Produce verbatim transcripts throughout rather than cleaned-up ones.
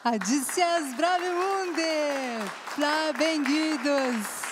Adissiatz, brave monde! Plan vengudos!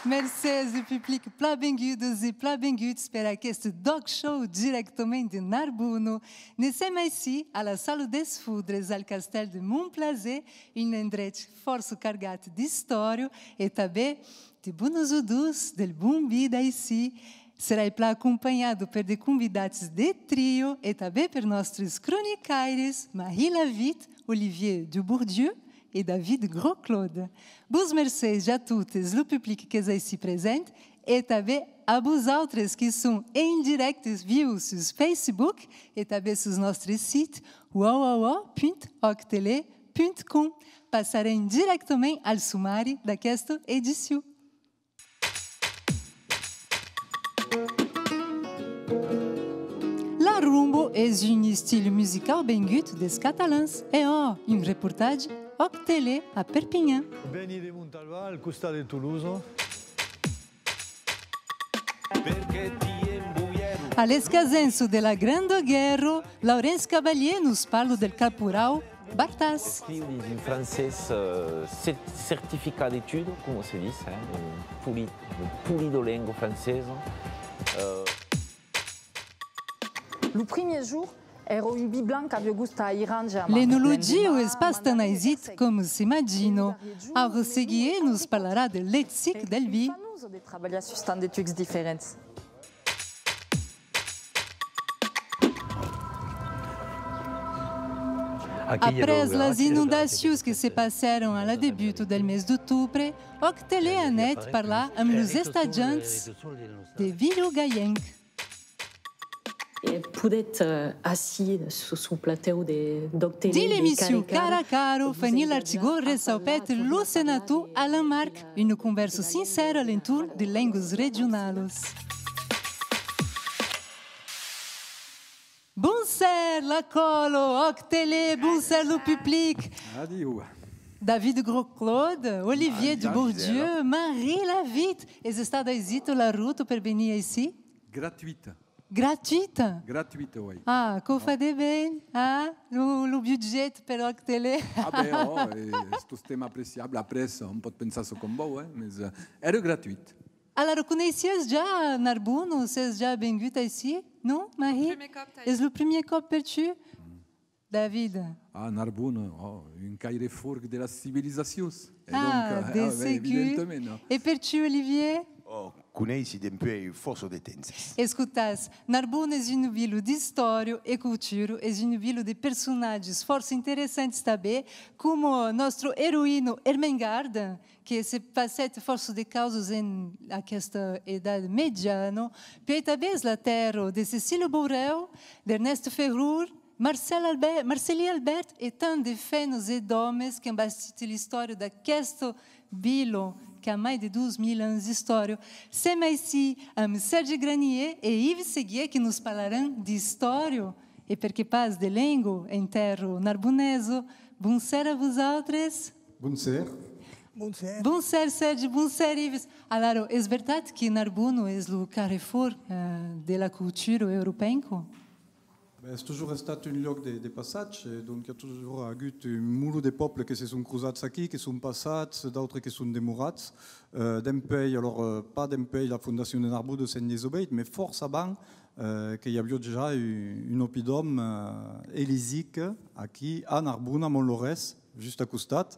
Mercés, lo public, plan vengudos e plan venguts per aqueste D'ÒC Show dirèctament de Narbona. Ne sem aicí, a la Sala des Fodres, al castèl de Montplaser, un endrech fòrça cargat d'istòria e tanben de bonas odors del bon vin d'aicí. Serai plan acompanhada per de convidats de trio e tanben per nòstres cronicaires Marie Lavit, Olivier Dubourdieu e David Grosclaude. Vos mercés ja totes lo public qu'es aicí present e tanben a vosautres qui son en dirècte viu sus Facebook e tanben sus nòstre sit www punt octele punt com. Passarem dirèctament al somari d'aquesta edicion. La rumba es un estil musicau vengut des catalans e òc, un reportatge Òc Tele a Perpinhan. Veni de Montalban, al costat de Tolosa. A l'escasença de la Granda Guèrra, Laurence Cavalier nos parla del caporau Bartàs. Escriu dins un francés, euh, cer-, certificat d'études, comment se dit, hein, un poli-, un polidolengo francesa. Euh. Lo primièr jorn, èra un vin blanc qu'aviá gust a iranja. L'enologiu es pas tan aisit com s'imagina. Aura Seguier nos parlarà del lexic del vin. Famosa de trabalhar sus tant de trucs diferents. Après las inondacions que se passèron a la debuta del mes d'octobre, Òc Tele anèt parlar amb los estatjants de Vila Galhenc. E podètz, euh, ací, sus lo platèu de, d'Òc Tele. Dins l'emission Cara a Cara, Fanny Lartigot reçaupèt lo senator Alain Marc, una convèrsa sincèra a l'entorn de lengas regionalas. Bonser la còla, Òc Tele, bonser lo public. Adiu. David Grosclaude, Olivier Dubourdieu, Marie Lavit, es estada aisit la rota per venir aicí? Gratuita. Gratuita? Gratuita, oui. Ah, quò fa de ben, ah, lo, lo budget per Òc Tele. Ah ben, oh, eh, es tostemps apreciable. Après, òm pòt pensar çò qu'òm vòu, eh, mes, eh, èra gratuit. Alara, coneissiás ja Narbona, o sès ja vengut aicí? Non, Marie? Primièr còp, tai. Es lo primièr còp per tu? David. Ah, Narbona, oh, un cairefòrc de las civilizacions. E ah, donc, euh, de ah, ben, segur. Evidentament, non? E per tu, Olivier? Oh, coneissi dempuèi fòrça de temps. Escotatz, Narbona es una vila d'istòria e cultura, es una vila de personatges fòrça interessants tanben, coma nòstra eroïna Ermengarda, que se passèt fòrça de causas en aquesta edat mejana, puèi tanben es la tèrra de Cecília Bourreu, d'Ernest Ferrur, Marcel Albert, Marceli Albert e tant de femnas e d'òmes qu'an bastit l'istòria d'aquesta vila qu'a mai de dos mila ans d'istòria. Sem aicí amb Sergi Granier e Yves Seguier que nos parlaràn d'istòria e perqué pas de lenga en tèrra narbonesa. Bonser a vosautres. Bonser. Bonser. Bonser, Sergi, bonser, Yves. Alara, es vertat que Narbona es lo carrefòrt, eh, de la cultura europenca? Ben, es totjorn estat un luòc de, de passatge, donc i a totjorn agut un molon de pòbles que se son crosats aquí, que son passats, d'autres que son demorats. Eh, dempuèi, alors, eh, pas dempuèi la fondacion de Narbona de Sent Dieusaubeis, mas fòrça abans, eh, que i aviá ja un, un oppidòm, eh, elisic aquí a Narbona, a Montlorés, just a costat,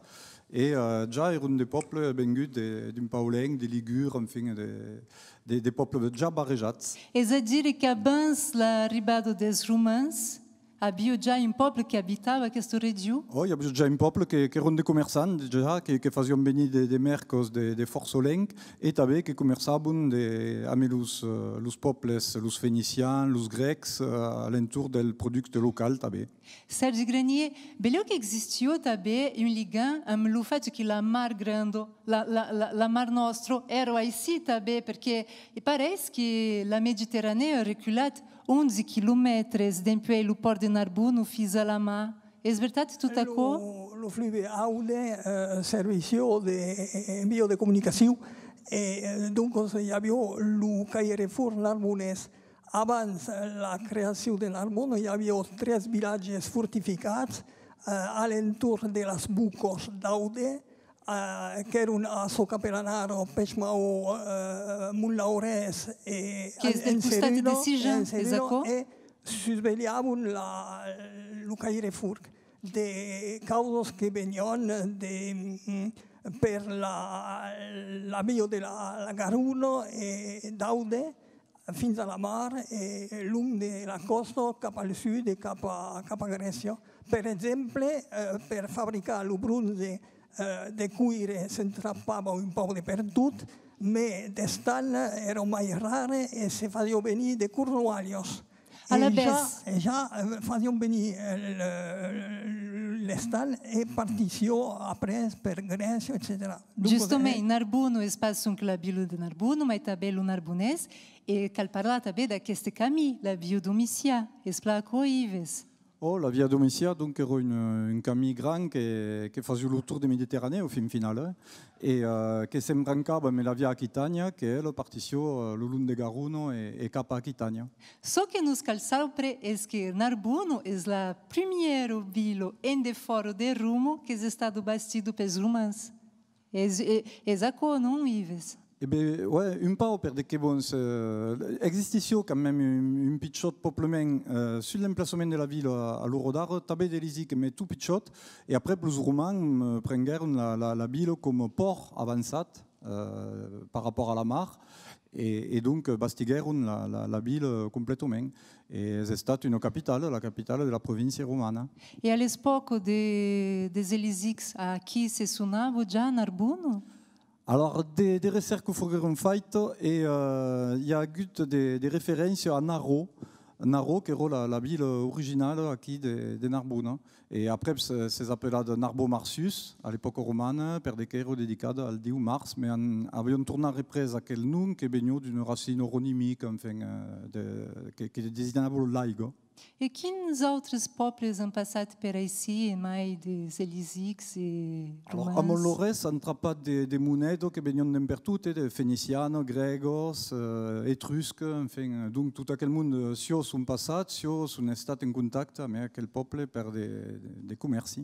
e, eh, ja èran de pòbles venguts de, d'un pauc luènh, de Ligure, enfin, de, de, de pòbles ja barrejats. Es a dire qu'abans l'arribada dels romans, aviá ja un pòble que abitava aquesta region? Ò, i aviá ja un pòble que, qu'èran de comerçants, ja, que, que fasián venir de, de mèrcas de, de fòrça luènh, e tanben que comerçavan de, amb los, eh, los pòbles, los fenicians, los grècs, eh, a l'entorn del producte local, tanben. Sergi Granier, belèu qu'existiá tanben un ligam amb lo fach que la mar granda, la, la, la, la mar nòstra, èra aicí tanben, perque pareis que la Mediterranèa a reculat onze quilomètres dempuèi lo pòrt de Narbona fins a la mar. Es vertat tot aquò? Lo, lo fluve Aude, eh, servissiá de, eh, via de comunicacion, e, eh, doncas, i aviá lo cairefòrt narbonés. Abans la creacion de Narbona, i aviá tres vilatges fortificats, eh, a l'entorn de las bocas d'Aude, eh, qu'èron a çò qu'apelan ara pèismau, eh, Montlaurés e Qu'es del costat de Sigean, es aquò? E susvelhavan la, lo Cairefurc de causas que venián de, mm, per la, la via de la, la Garona e d'Aude, fins a la mar e long de la còsta cap al sud e cap a, cap a Grècia. Per exemple, eh, per fabricar lo bronze, eh, de coire se'n trapava un pauc de pertot, mès d'estan èra mai rare e se fasiá venir de Cornualhas. Alavetz. E ja, e ja, eh, fasián venir, eh, le-, l'estan e partissiá après per Grècia, etcetèra. Donc, justament, eh, Narbona es pas sonque la vila de Narbona, mai tanben lo Narbonés, e cal parlar tanben d'aqueste camin, la via Domician. Es plan aquò, Ives? Oh, la via Domician, donc, èra un, un camin grand que, que fasiá lo torn de Mediterranèa, au fin final, eh? E, eh, que s'embrancava amb la via Aquitània, que, ela, partissiá, eh, lo long de Garona e, e cap a Aquitània. Çò que nos cal saupre es que Narbona es la primièra vila en defòra de Roma qu'es estada bastida pels romans. Es, e-, es aquò, non, Ives? E ben, ouais, un pauc, per de que, bon, se, existissiá quand même un, un pichòt poblament, eh, sus l'emplaçament de la vila a, a l'ora d'ara, tanben de Lisic, mès tot pichòt, e aprèp los romans, eh, prenguèron la, la, la vila coma pòrt avançat, eh, par rapòrt a la mar, e, e donc, eh, bastiguèron la, la, la vila, eh, completament. E es estat una capitala, la capitala de la província romana. E a l'epòca de, dels Elisics, a qui se sonava ja Narbona? Alors, de, de recèrcas foguèron faitas e, eh, i a agut de, de referéncia a Naró. Naró, qu'èra la, la vila originala aquí de, de Narbona. E aprèp se, s'es apelada Narbó Marsus, a l'epòca romana, per de qu'èra dedicada al diu Mars, mès an, avián tornat représ aquel nom que veniá d'una racina oronimica, enfin, eh, de, que, que designava l'aiga. E quins autres pòbles an passat per aicí, en mai dels Elisics e romans? Alors, a Montlaurés an trapat de, de monedas que venián d'en pertot, eh, de fenicianas, grègas, eh, etruscas, enfin, donc tot aquel monde, eh, siá son passat, siá son estat en contacte amb aquel pòble per de, de, de comèrci.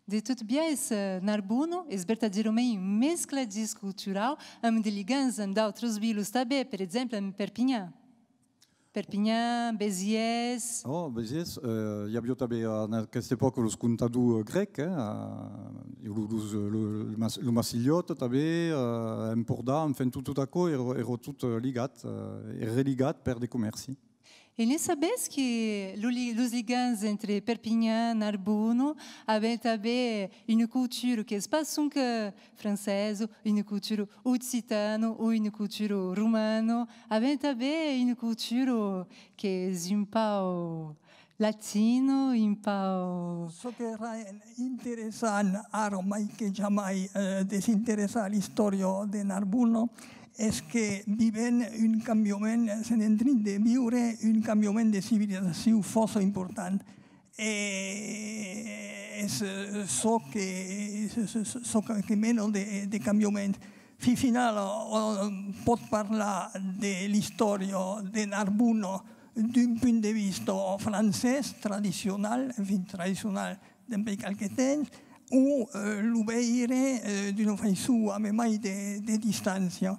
De tot biais, eh, Narbona es vertadièrament un mescladís culturau amb de ligams amb d'autras vilas tanben, per exemple amb Perpinhan. Perpinhan, Besièrs. Oh, Besièrs, eh, i aviá tanben en aquesta epòca los contadors, eh, grècs, eh, eh, lo, los, lo, lo Mas-, lo Massillòt tanben, eh, Empordà, enfin, tot, tot aquò èra, èra tot, eh, ligat, eh, e religat per de comèrci. E ne sabes que lo li-, los ligams entre Perpinhan, Narbona, avèm tanben una cultura qu'es pas sonque francesa, una cultura occitana o una cultura romana, avèm tanben una cultura qu'es un pauc latina, un pauc... Çò qu'èra interessant, ara mai que jamai, eh, de s'interessar a l'istòria de Narbona, es que vivèm un cambiament, sèm en trin de viure un cambiament de civilizacion fòrça important. E es, eh, çò que, çò, çò, çò que, que mena de, de cambiament. Fin final, òm pòt parlar de l'istòria de Narbona d'un punt de vista francés, tradicional, enfin, tradicional dempuèi qualque temps, o, eh, lo veire, eh, d'una faiçon amb mai de, de distància.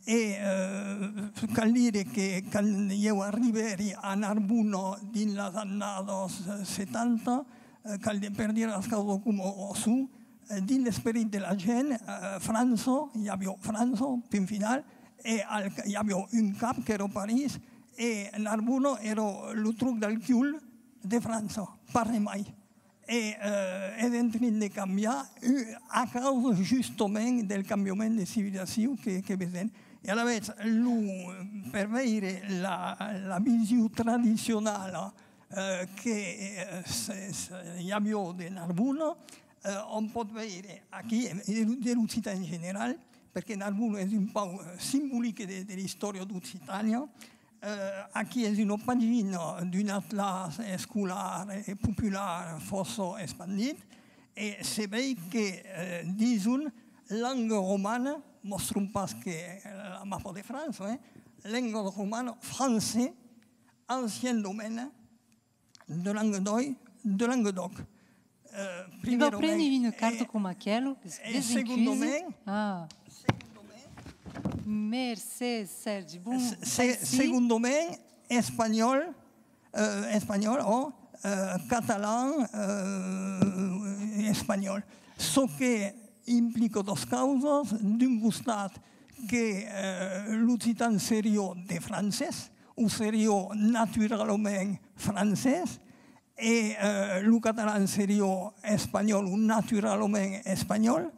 E, eh, cal dire que quand ieu arribèri a Narbona dins las annadas setanta, eh, cal de-, per dire las causas coma son, eh, dins l'esperit de la gent, eh, França, i aviá França, fin final, e al, i aviá un cap qu'èra París, e Narbona èra lo tròç del cul de França, pas res mai. E, eh, es en trin de cambiar, eh, a causa justament del cambiament de civilizacion que, que vesèm. E alavetz, lo, per veire la, la vision tradicionala, eh, que, eh, se, se, i aviá de Narbona, eh, òm pòt veire aquí, e, e de l'occitan en general, perque Narbona es un pauc, eh, simbolic de, de l'istòria d'Occitània, eh, aquí es una pagina d'un atlàs escolar e popular fòrça espandit, e se vei que, eh, dison, lenga romana, mòstron pas que la mapa de França, eh, lenga romana, français, ancien domaine de Languedoc, de Languedoc. Eh, e va prene una carta coma aquela, eh, segondament, ah. Mercé, Sergi. Bon, se-, se-, segondament, espanhòl, eh, espanhòl o, eh, catalan, eh, espanhòl. Çò que implica dos causas, d'un costat que, eh, l'occitan seriá de francés, o seriá naturalament francés, e, eh, lo catalan seriá espanhòl o naturalament espanhòl,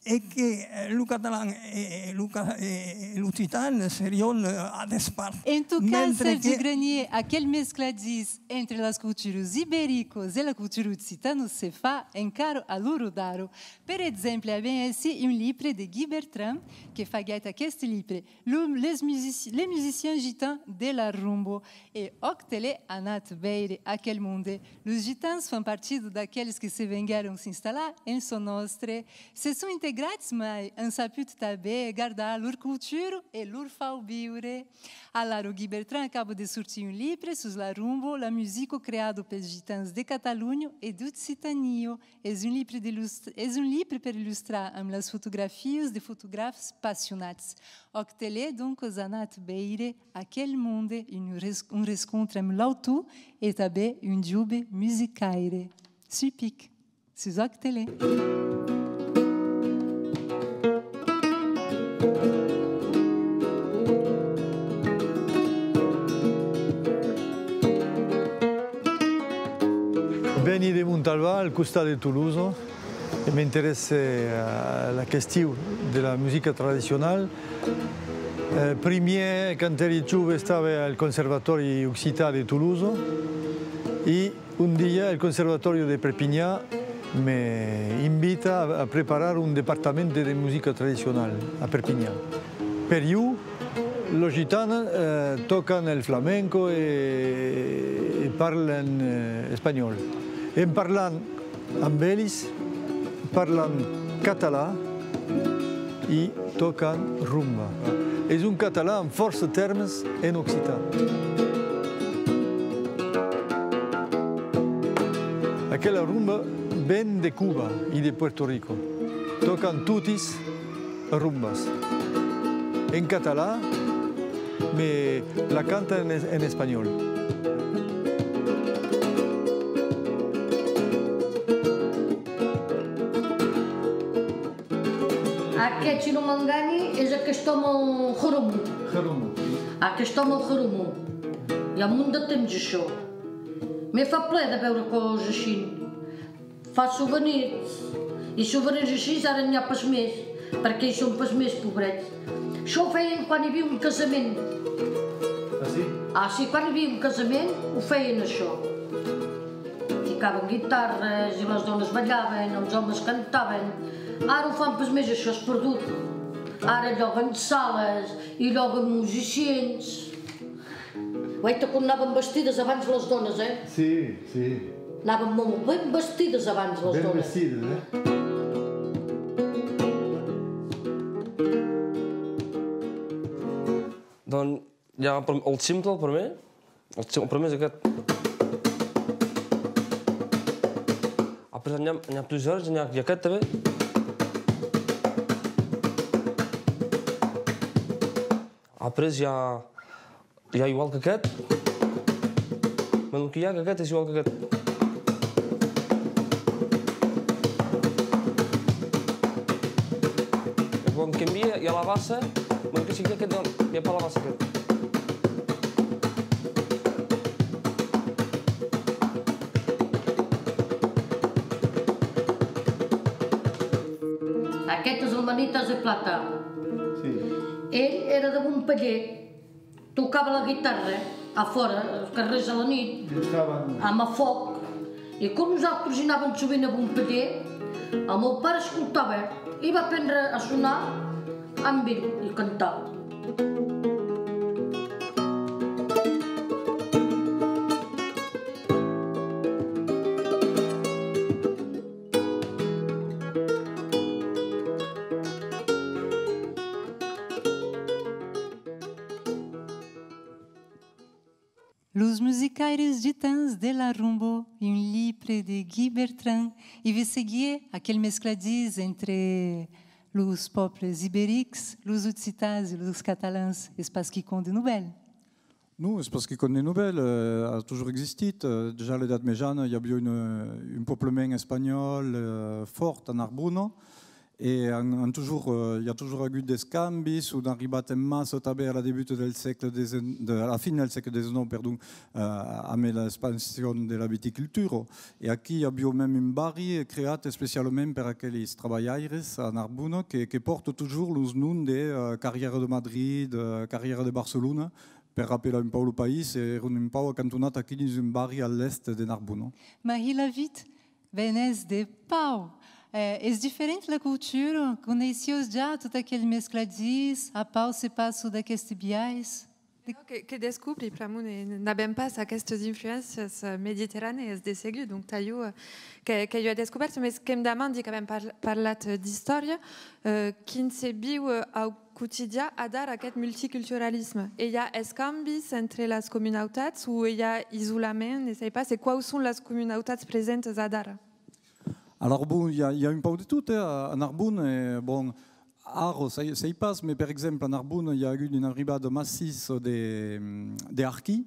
e que, eh, lo catalan e, e lo ca-, e l'occitan serián, eh, a despart. En tot cas, Sergi Granier, aquel mescladís entre las culturas ibericas e la cultura occitana se fa encara a l'ora d'ara. Per exemple, avèm aicí un libre de Guy Bertrand que faguèt aqueste libre, lo, les musici-, les musiciens gitans de la rumba. E òc tele, anatz veire aquel monde. Los gitans fan partida d'aqueles que se venguèron s'installar en çò nòstre. Se son integrats, mai an saput tanben gardar lor cultura e lor fau viure. Alara, Guy Bertrand acaba de sortir un libre sus la rumba, la musica creada pels gitans de Catalonha e d'Occitània. Es un libre d'illust-, es un libre per illustrar amb las fotografias de fotografs passionats. Òc tele, doncas, anatz veire aquel monde, un res-, un rescontre amb l'autor e tanben un jove musicaire. Sul pic, sus Òc tele. Veni de Montalban, al costat de Tolosa, e m'interèsse, eh, la question de la musica tradicionala. Eh, primièr, quand èri jove, estave al Conservatòri Occitan de Tolosa, e un dia, el Conservatòri de Perpinhan me invita a, a preparar un departament de, de musica tradicionala a Perpinhan. Per ieu, los gitans, eh, tòcan el flamenco e, e parlan, eh, espanhòl. En parlant amb eles, parlan català e tòcan rumba. Es un català amb fòrça tèrmes en occitan. Aquela rumba ven de Cuba e de Puerto Rico. Tòcan totis rumbas en català, me la cantan en es-, en espanhòl. Aqueth, si non m'enganhi, es aquest òme Jeromo. Jeromo, sí. Aquest òme Jeromo. I a un munt de temps, això. Me fa plaer de veure còps així. Fa sovenirs. E sovenirs així, ara n'i a pas mès, perque i son pas mès, pobrets. Això ho feien quan hi havia un casament. Ah, sí? Ah, sí, quan hi havia un casament, ho feien, això. Ficaven guitarres i les dones ballaven, els homes cantaven. Ara ho fan pas mès, això és perdut. Ara lloguen sales i lloguen musicians. Guaita com anaven vestides abans les dones, eh? Sí, sí. Anaven molt ben vestides abans les dones. Ben vestides, eh? Doncs hi ha el prim-, el simple, el primer. El sim-, el primer és aquest. Après n'hi ha, n'hi ha plusieurs, n'hi ha, i aquest també. Après hi ha, hi ha igual que aquest. Bueno, que hi ha, que aquest és igual que aquest. I quan canvia, hi ha la bassa, bueno, que sí que aquest, no, hi ha pas la bassa, aquest. Aquest és el Manitas de Plata. Sí. Ell era de Montpeller. Tocava la guitarra a fòra, als carrers a la nit, amb a fòc. I com nosaltres hi anàvem sovint a Montpeller, el meu pare escoltava i va aprendre a sonar amb ell i cantar. Los musicaires gitans de la Rumba, un libre de Guy Bertrand, e ve seguir aquel mescladís entre los pòbles iberics, los occitans e los catalans, es pas quicòm de novèl. Non, es pas quicòm de novèl, eh, a toujours existit. Eh, ja a l'Edat Mejana, i aviá un, eh, un poblament espanhòl, eh, fòrt a Narbona, e an, an toujours, eh, i a toujours agut d'escambis, son arribats en massa tanben a la debuta del sègle dètz-e-, de, a la fin del sègle dètz-e-nòu, perdon, eh, amb l'expansion de la viticultura. E aquí i aviá mème un barri creat especialament per aqueles trabalhaires a Narbona que, que pòrta toujours los noms de, eh, Carrièra de Madrid, eh, Carrièra de Barcelona, per rapelar un pauc lo país, e èran un pauc acantonats aquí dins un barri a l'èst de Narbona. Marie Lavitte, venètz de Pau. Eh, es diferent la cultura? Coneissiás ja tot aquel mescladís? A Pau se passa d'aqueste biais? De... Que, que descobri, pr'amor ne-, n'avèm pas aquestas influéncias, eh, mediterranèas de segur, donc tà jo, eh, que, qu'ei ua descobèrta, mes que'm demandi, qu'avèm par-, parlat, eh, d'istòria, eh, quin se viu, eh, au quotidian adara aqueth multiculturalisme? E i a escambis entre las comunautats o i a isolament, ne sai pas, e quaus son las comunautats presentas adara? Alors, bon, i a, i a un pauc de tot, eh, a, a Narbona, e, bon, ara, sai, sai pas, mes, per exemple, a Narbona, i a agut una arribada massissa de, de harquís,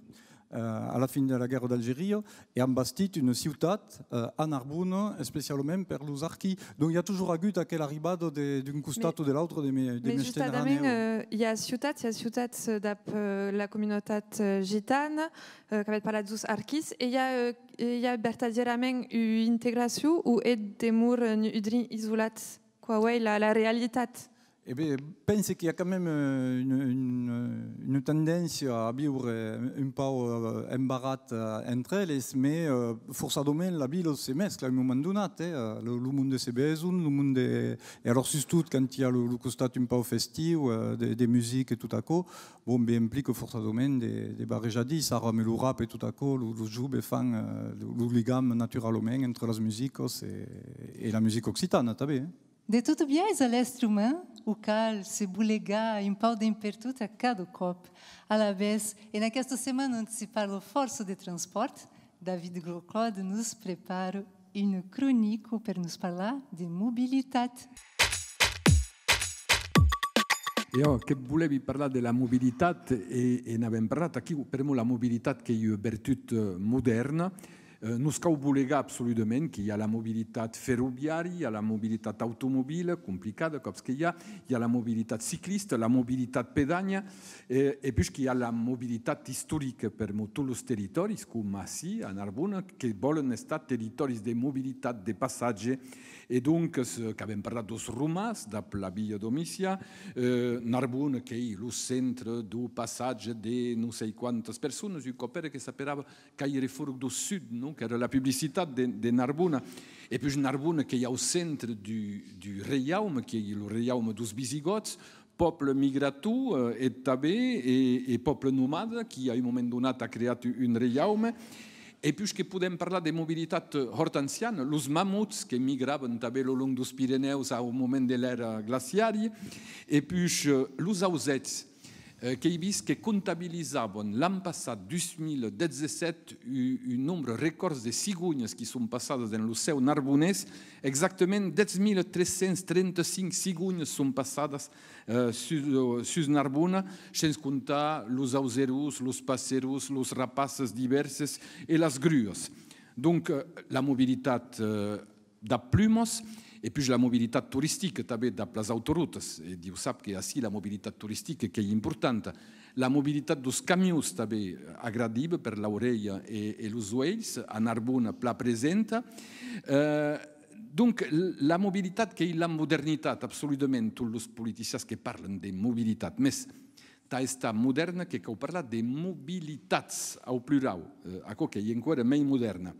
eh, a la fin de la guèrra d'Algeria, e an bastit una ciutat, eh, a Narbona, especialament per los harquís. Donc, i a toujours agut aquela arribada de, d'un costat o de l'autre de me-, de mes-, justament, eh, i a ciutats, i a ciutats, eh, dab, eh, la comunautat, eh, gitana, eh, qu'avètz parlat deus harquís, e i a, eh, e i a vertadierament ua integracion o eth demora, eh, un drin isolat? Quau ei la, la realitat? E ben, pense qu'i a quand même, eh, una, una, una tendéncia a viure un pauc, eh, embarrat, eh, entre eles, mes, eh, forçadament la vila se mescla a un moment donat, eh, lo, lo monde se beson, lo monde, e alors sustot quand i a lo, lo costat un pauc festiu, eh, de, de musica e tot aquò, bon, ben implica forçadament de, de barrejadís, ara amb lo rap e tot aquò, lo, los joves fan, eh, lo, lo ligam naturalament entre las musicas e, e la musica occitana tanben, eh. De tot biais a l'èstre uman, o cal se bolegar un pauc d'en pertot a cada còp. Alavetz, en aquesta setmana ont se parla fòrça de transpòrt, David Grosclaude nos prepara una cronica per nos parlar de mobilitat. E ò, que volèvi parlar de la mobilitat, e, e n'avèm parlat aquiu, pr'amor la mobilitat qu'ei ua vertut, eh, modèrna, Eh, nos cau bolegar absoludament que i a la mobilitat ferroviària, i a la mobilitat automobila, complicada, còps que i a, i a la mobilitat ciclista, la mobilitat pedana, eh, e puish que i a la mobilitat istorica, per'mor tots los territòris, coma ací, a Narbona, que vòlen estar territòris de mobilitat, de passatge, e doncas, eh, qu'avèm parlat deus romans, dab la via Domician, eh, Narbona qu'ei lo centre deu passatge de non sei quantas personas, un còp èra que s'aperava Caire Fòrc deu Sud, non? Qu'èra la publicitat de, de Narbona. E puish Narbona qu'ei au centre deu, deu reiaume, qu'ei lo reiaume deus Visigòts, pòble migrator, eh, e tanben, e, e pòble nomada, qui a un moment donat a creat un reiaume. E puish que podèm parlar de mobilitat, eh, hòrt anciana, los mamots que migravan tanben lo long deus Pirenèus au moment de l'èra glaciari, e puish, eh, los ausèths, eh, qu'èi vist que comptabilizavan l'an passat, dus mila dètz-e-sèt, u-, un nombre recòrd de cigonhas qui son passadas en lo cèu narbonés, exactament dètz mila tres cents trenta-cinc cigonhas son passadas, eh, sus, sus Narbona, shens comptar los auserons, los passerons, los rapaces divèrses e las gruas. Donc, eh, la mobilitat, eh, dab plumas, e puish la mobilitat toristica tanben dab las autorotas. E Diu sap que ací la mobilitat toristica qu'ei importanta. La mobilitat deus camions tanben agradiva per l'aurelha e, e los uelhs, a Narbona plan presenta. Eh, donc, l-, la mobilitat qu'ei la modernitat, absoludament, tots los politicians que parlan de mobilitat. Mes, tà estar modèrna que cau parlar de mobilitats, au plurau, eh, aquò qu'ei enqüèra mei modèrna.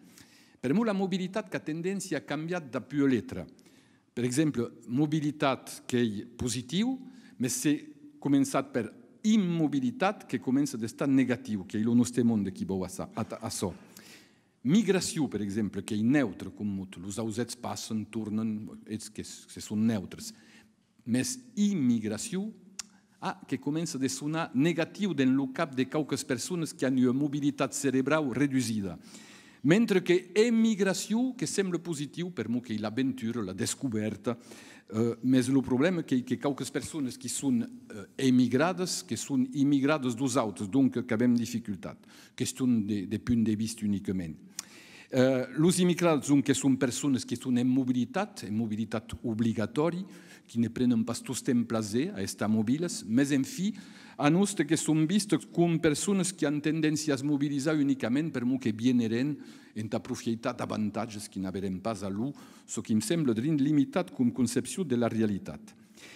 Per'mor la mobilitat qu'a tendéncia a cambiar dab ua letra. Per exemple, mobilitat qu'ei positiu, mes se començatz per immobilitat que comença d'estar negatiu, qu'ei lo nòste monde qui vòu açò, at-, açò. Migracion, per exemple, qu'ei neutre com mot, los ausèths passan, tornan, eths que s-, que son neutres. Mes immigracion, A, que comença de sonar negatiu dens lo cap de quauques personas qui an ua mobilitat cerebrau redusida. Mentre que emigracion, que sembla positiu, per'mor qu'ei l'aventura, la descobèrta, eh, mes lo problèma qu'ei que quauques personas qui son, eh, emigradas, que son immigradas deus autes, donc qu'avem dificultat. Question de, de punt de vista unicament. Eh, los immigrats, donc, que son personas qui son en mobilitat, en mobilitat obligatòri, qui ne prenen pas tostemps plaser a estar mobiles, mes enfin, a noste que son vistes com personas qui an tendéncia a mobilizar unicament per'mor que vieneren entà profieitar d'avantatges qui n'averem pas a lo, çò qui'm sembla drin limitat com concepcion de la realitat.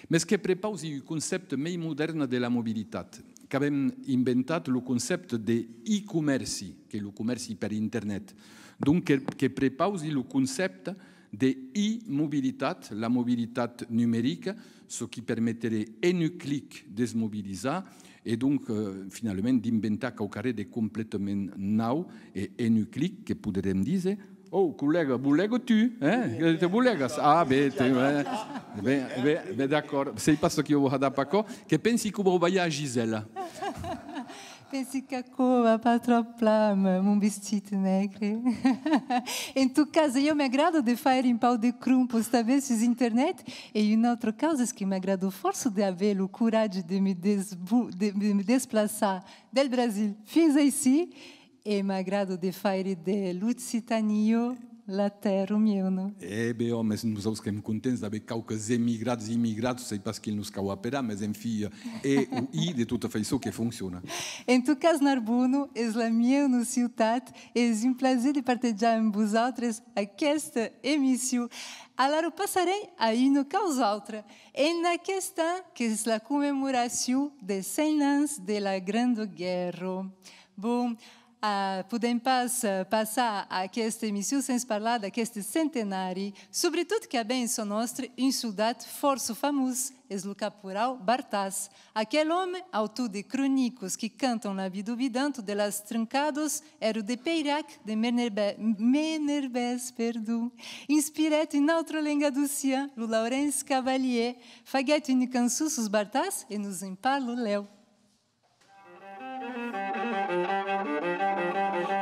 Mes que prepausi un concèpte mei modèrne de la mobilitat. Qu'avem inventat lo concèpte de e-comèrci, qu'ei lo comèrci per internet. Donc, que, que prepausi lo concèpte de e-mobilitat, la mobilitat numerica, çò qui permeteré en un clic de's mobilizar e donc, eh, finalament, d'inventar quauquarren de completament nau e en un clic que poderem díser: «Oh, collèga, bolega tu, eh? Que te bolegas? Ah, ben, te, eh, ben, ben, ben, d'acòrd. Sèi pas çò que vau har dab aquò. Que pensi que vau balhar a Gisèla.» Pensi qu'aquò va pas tròp plan amb mon vestit negre. En tot cas, a ieu m'agrada de faire un pauc de crompos tanben sus internet, e una autra causa es que m'agrada fòrça d'aver lo coratge de me desbu-, de, de me desplaçar del Brasil fins aicí, e m'agrada de faire de l'Occitània la tèrra mieuna. E ben, òmes, nosauts qu'èm contents d'aver quauques emigrats, immigrats, sèi pas quin nos cau aperar, mes enfin, e o i, de tota faiçon que fonciona. En tot cas, Narbona es la mieuna ciutat, e es un plaser de partejar amb vosautres aquesta emission. Alara passarem a una causa autra. En aquest an, qu'es la commemoracion de cent ans de la Granda Guèrra. Bon, Ah, podèm pas, eh, passar aquesta emission sens parlar d'aqueste centenari, subretot qu'avèm en çò nòstre un soldat fòrça famós, es lo caporau Bartàs. Aquel òme, autor de cronicas qui cantan la vida vidanta de las trencadas, èra de Peirac, de Menerbe-, Menerbès, perdon. Inspirèt un autre lengadocian, lo Laurenç Cavalier, faguèt una cançon sus Bartàs e nos en parla lèu.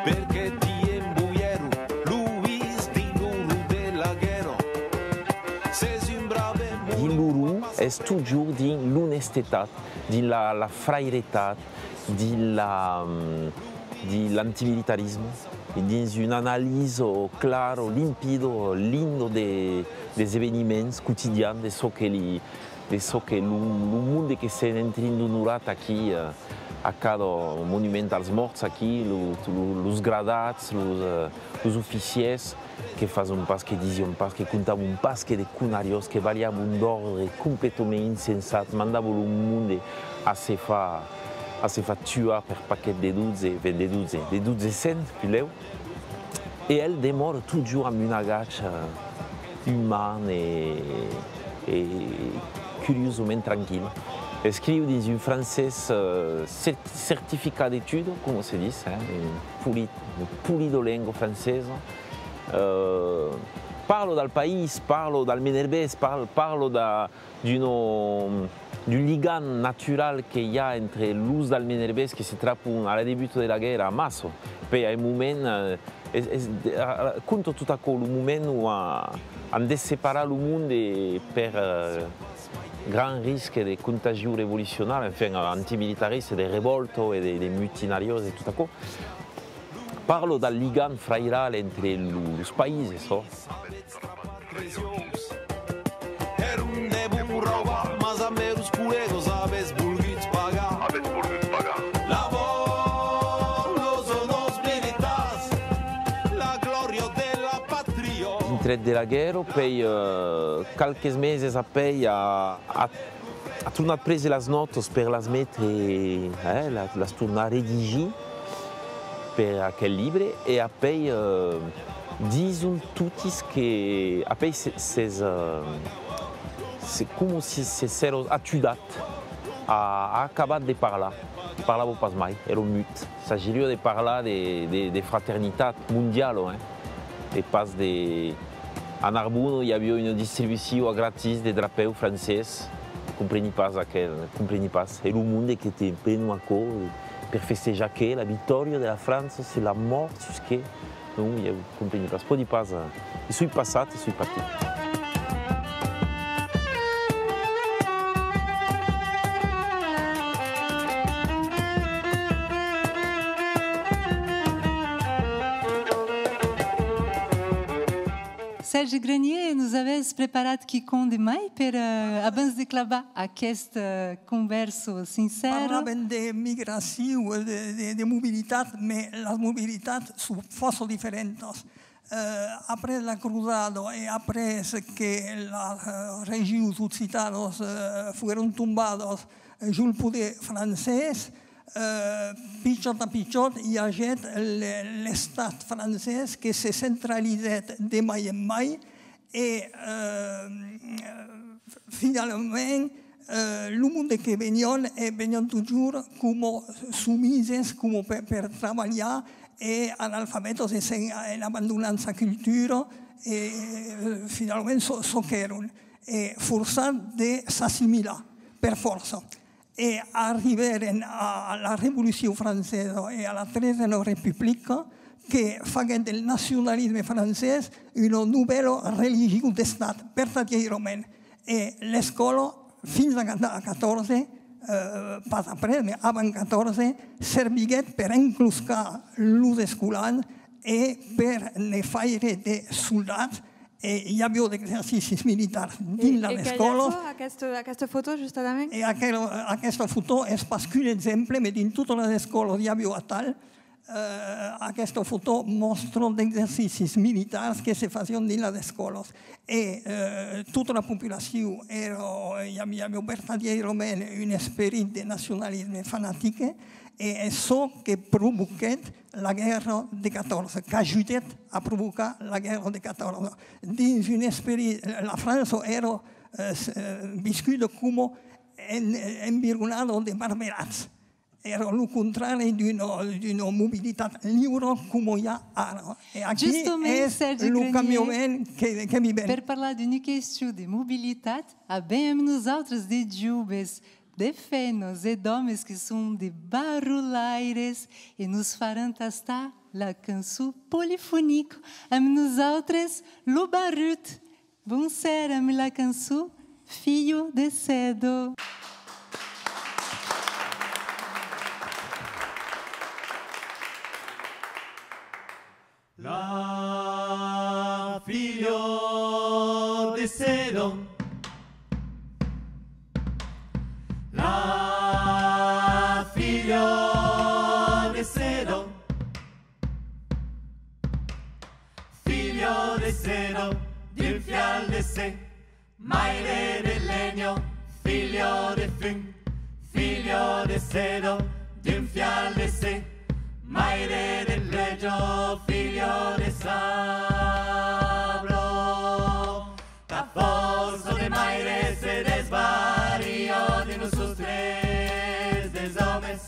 Perqué diem boièro, Loís, dins l'orror de la guèrra? S'es un brave moro. Dins l'orror es totjorn dins l'onestetat, dins la, la frairetat, dins la, dins l'antimilitarisme, e dins una analisa clara, limpida, linda de, des eveniments quotidians, de çò que li, de çò que lo, lo monde que s'es en trin d'onorar aquí, eh, a cada monument als mòrts aquí, lo, lo, los gradats, los, eh, los oficièrs, que fason pas, que disián pas, que contavan pas que de conariás, que balhavan d'òrdres completament insensats, mandavan lo monde a se far, a se far tuar per paquet de dotze, ben, de dotze, de dotze cents, puslèu. E el demòra totjorn amb un agach, eh, uman e, e curiosament tranquil. Escriu dins un francés, eh, cert-, certificat d'études, coma se ditz, eh, un polit-, una polida lenga francesa. Eh, parla del país, parla del Menerbès, par-, parla de, d'un, d'un ligam natural que i a entre los del Menerbès que se trapan a la debuta de la guèrra amassa. Puèi a un moment, eh, es, es, a, a, conta tot aquò, lo moment ont a, an desseparat lo monde per, eh, grand risc de contagion revolucionària, enfin, antimilitarista, de revòlta e de, de mutinariás e tot aquò. Parla del ligam frairal entre lo, los païses, ò. Èron de bons raubar, mas amb los collègas avètz volgut pagar. Avètz volgut pagar. La vòla los onors militars, la glòria de la patria. Dintrèt de la guèrra, pèi, eh, qualques meses apèi, a, a, a tornat préser las nòtas per las metre, eh, la, las tornar redigir per aquel libre, e apèi, eh, dison totis que, apèi se, s'es, eh, se, coma si se s'èra atudat, a, a acabat de parlar, parlava pas mai, èra mut. S'agiriá de parlar de, de, de fraternitat mondiala, eh, e pas de, a Narbona i aviá una distribucion a gratis de drapèu francés, Compreni pas aquel, compreni pas. E lo monde que te prenon aquò, eh, per festejar que la victòria de la França sus la mòrt, sus que? Non, ieu compreni pas. Pòdi pas, eh, e soi passat, e soi partit. Sergi Grenier, nos avètz preparat quicòm de mai per, eh, abans de clavar aquesta, eh, convèrsa sincèra? Parlàvem de migracion, de, de, de mobilitat, mas las mobilitats son fòrça diferentas. Eh, après la Crosada e après que las, eh, regions occitanas, eh, foguèron tombadas, eh, jos lo poder francés, eh, pichòt a pichòt, i agèt le-, l'estat francés que se centralizèt de mai en mai e, eh, finalament, eh, lo monde que venián, e venián totjorn coma somises, coma per, per trabalhar, e analfabètas e sens, en abandonant sa cultura, e, eh, finalament çò, çò qu'èron, e forçats de s'assimilar per fòrça. E arribèrem a la Revolucion Francesa e a la Tresena Republica, que faguèt del nacionalisme francés una novèla religion d'Estat, vertadièrament. E l'escòla, fins a, a catorze, eh, pas après, mas avant catorze, serviguèt per encloscar los escolans e per ne faire de soldats. E i aviá d'exercicis militars dins las escòlas. E qual es aquò, aquesta, aquesta fotò, justament? E aquel, aquesta fotò es pas qu'un exemple, mas dins totas las escòlas i aviá atal. Eh, aquesta fotò mòstra d'exercicis militars que se fasián dins las escòlas. E, eh, tota la populacion èra, i aviá, i aviá vertadièrament un esperit de nacionalisme fanatic, e es çò que provoquèt la guèrra de catorze, qu'ajudèt a provocar la guèrra de catorze. Dins un esperit, la França èra, eh, s-, eh, viscuda coma en-, environada de barberats. Èra lo contrari d'una, d'una mobilitat liura coma i a ara. E aquí es lo cambiament que, que vivèm. Per parlar d'una question de mobilitat, avèm amb nosautres de joves, de femnas e d'òmes que son de barrolaires e nos faràn tastar la cançon polifonica. Amb nosautres, Lo Barrut. Bonser amb la cançon Filho de Seda. La filha de seda. La filha de seda. Filha de seda, d'un fial de ser. Maire de lenha, filha de fum, filha de seda, d'un fial de ser. Maire de pluèja, filha de sable. Ta fòrça de maire se desvaria dins los sostres dels òmes.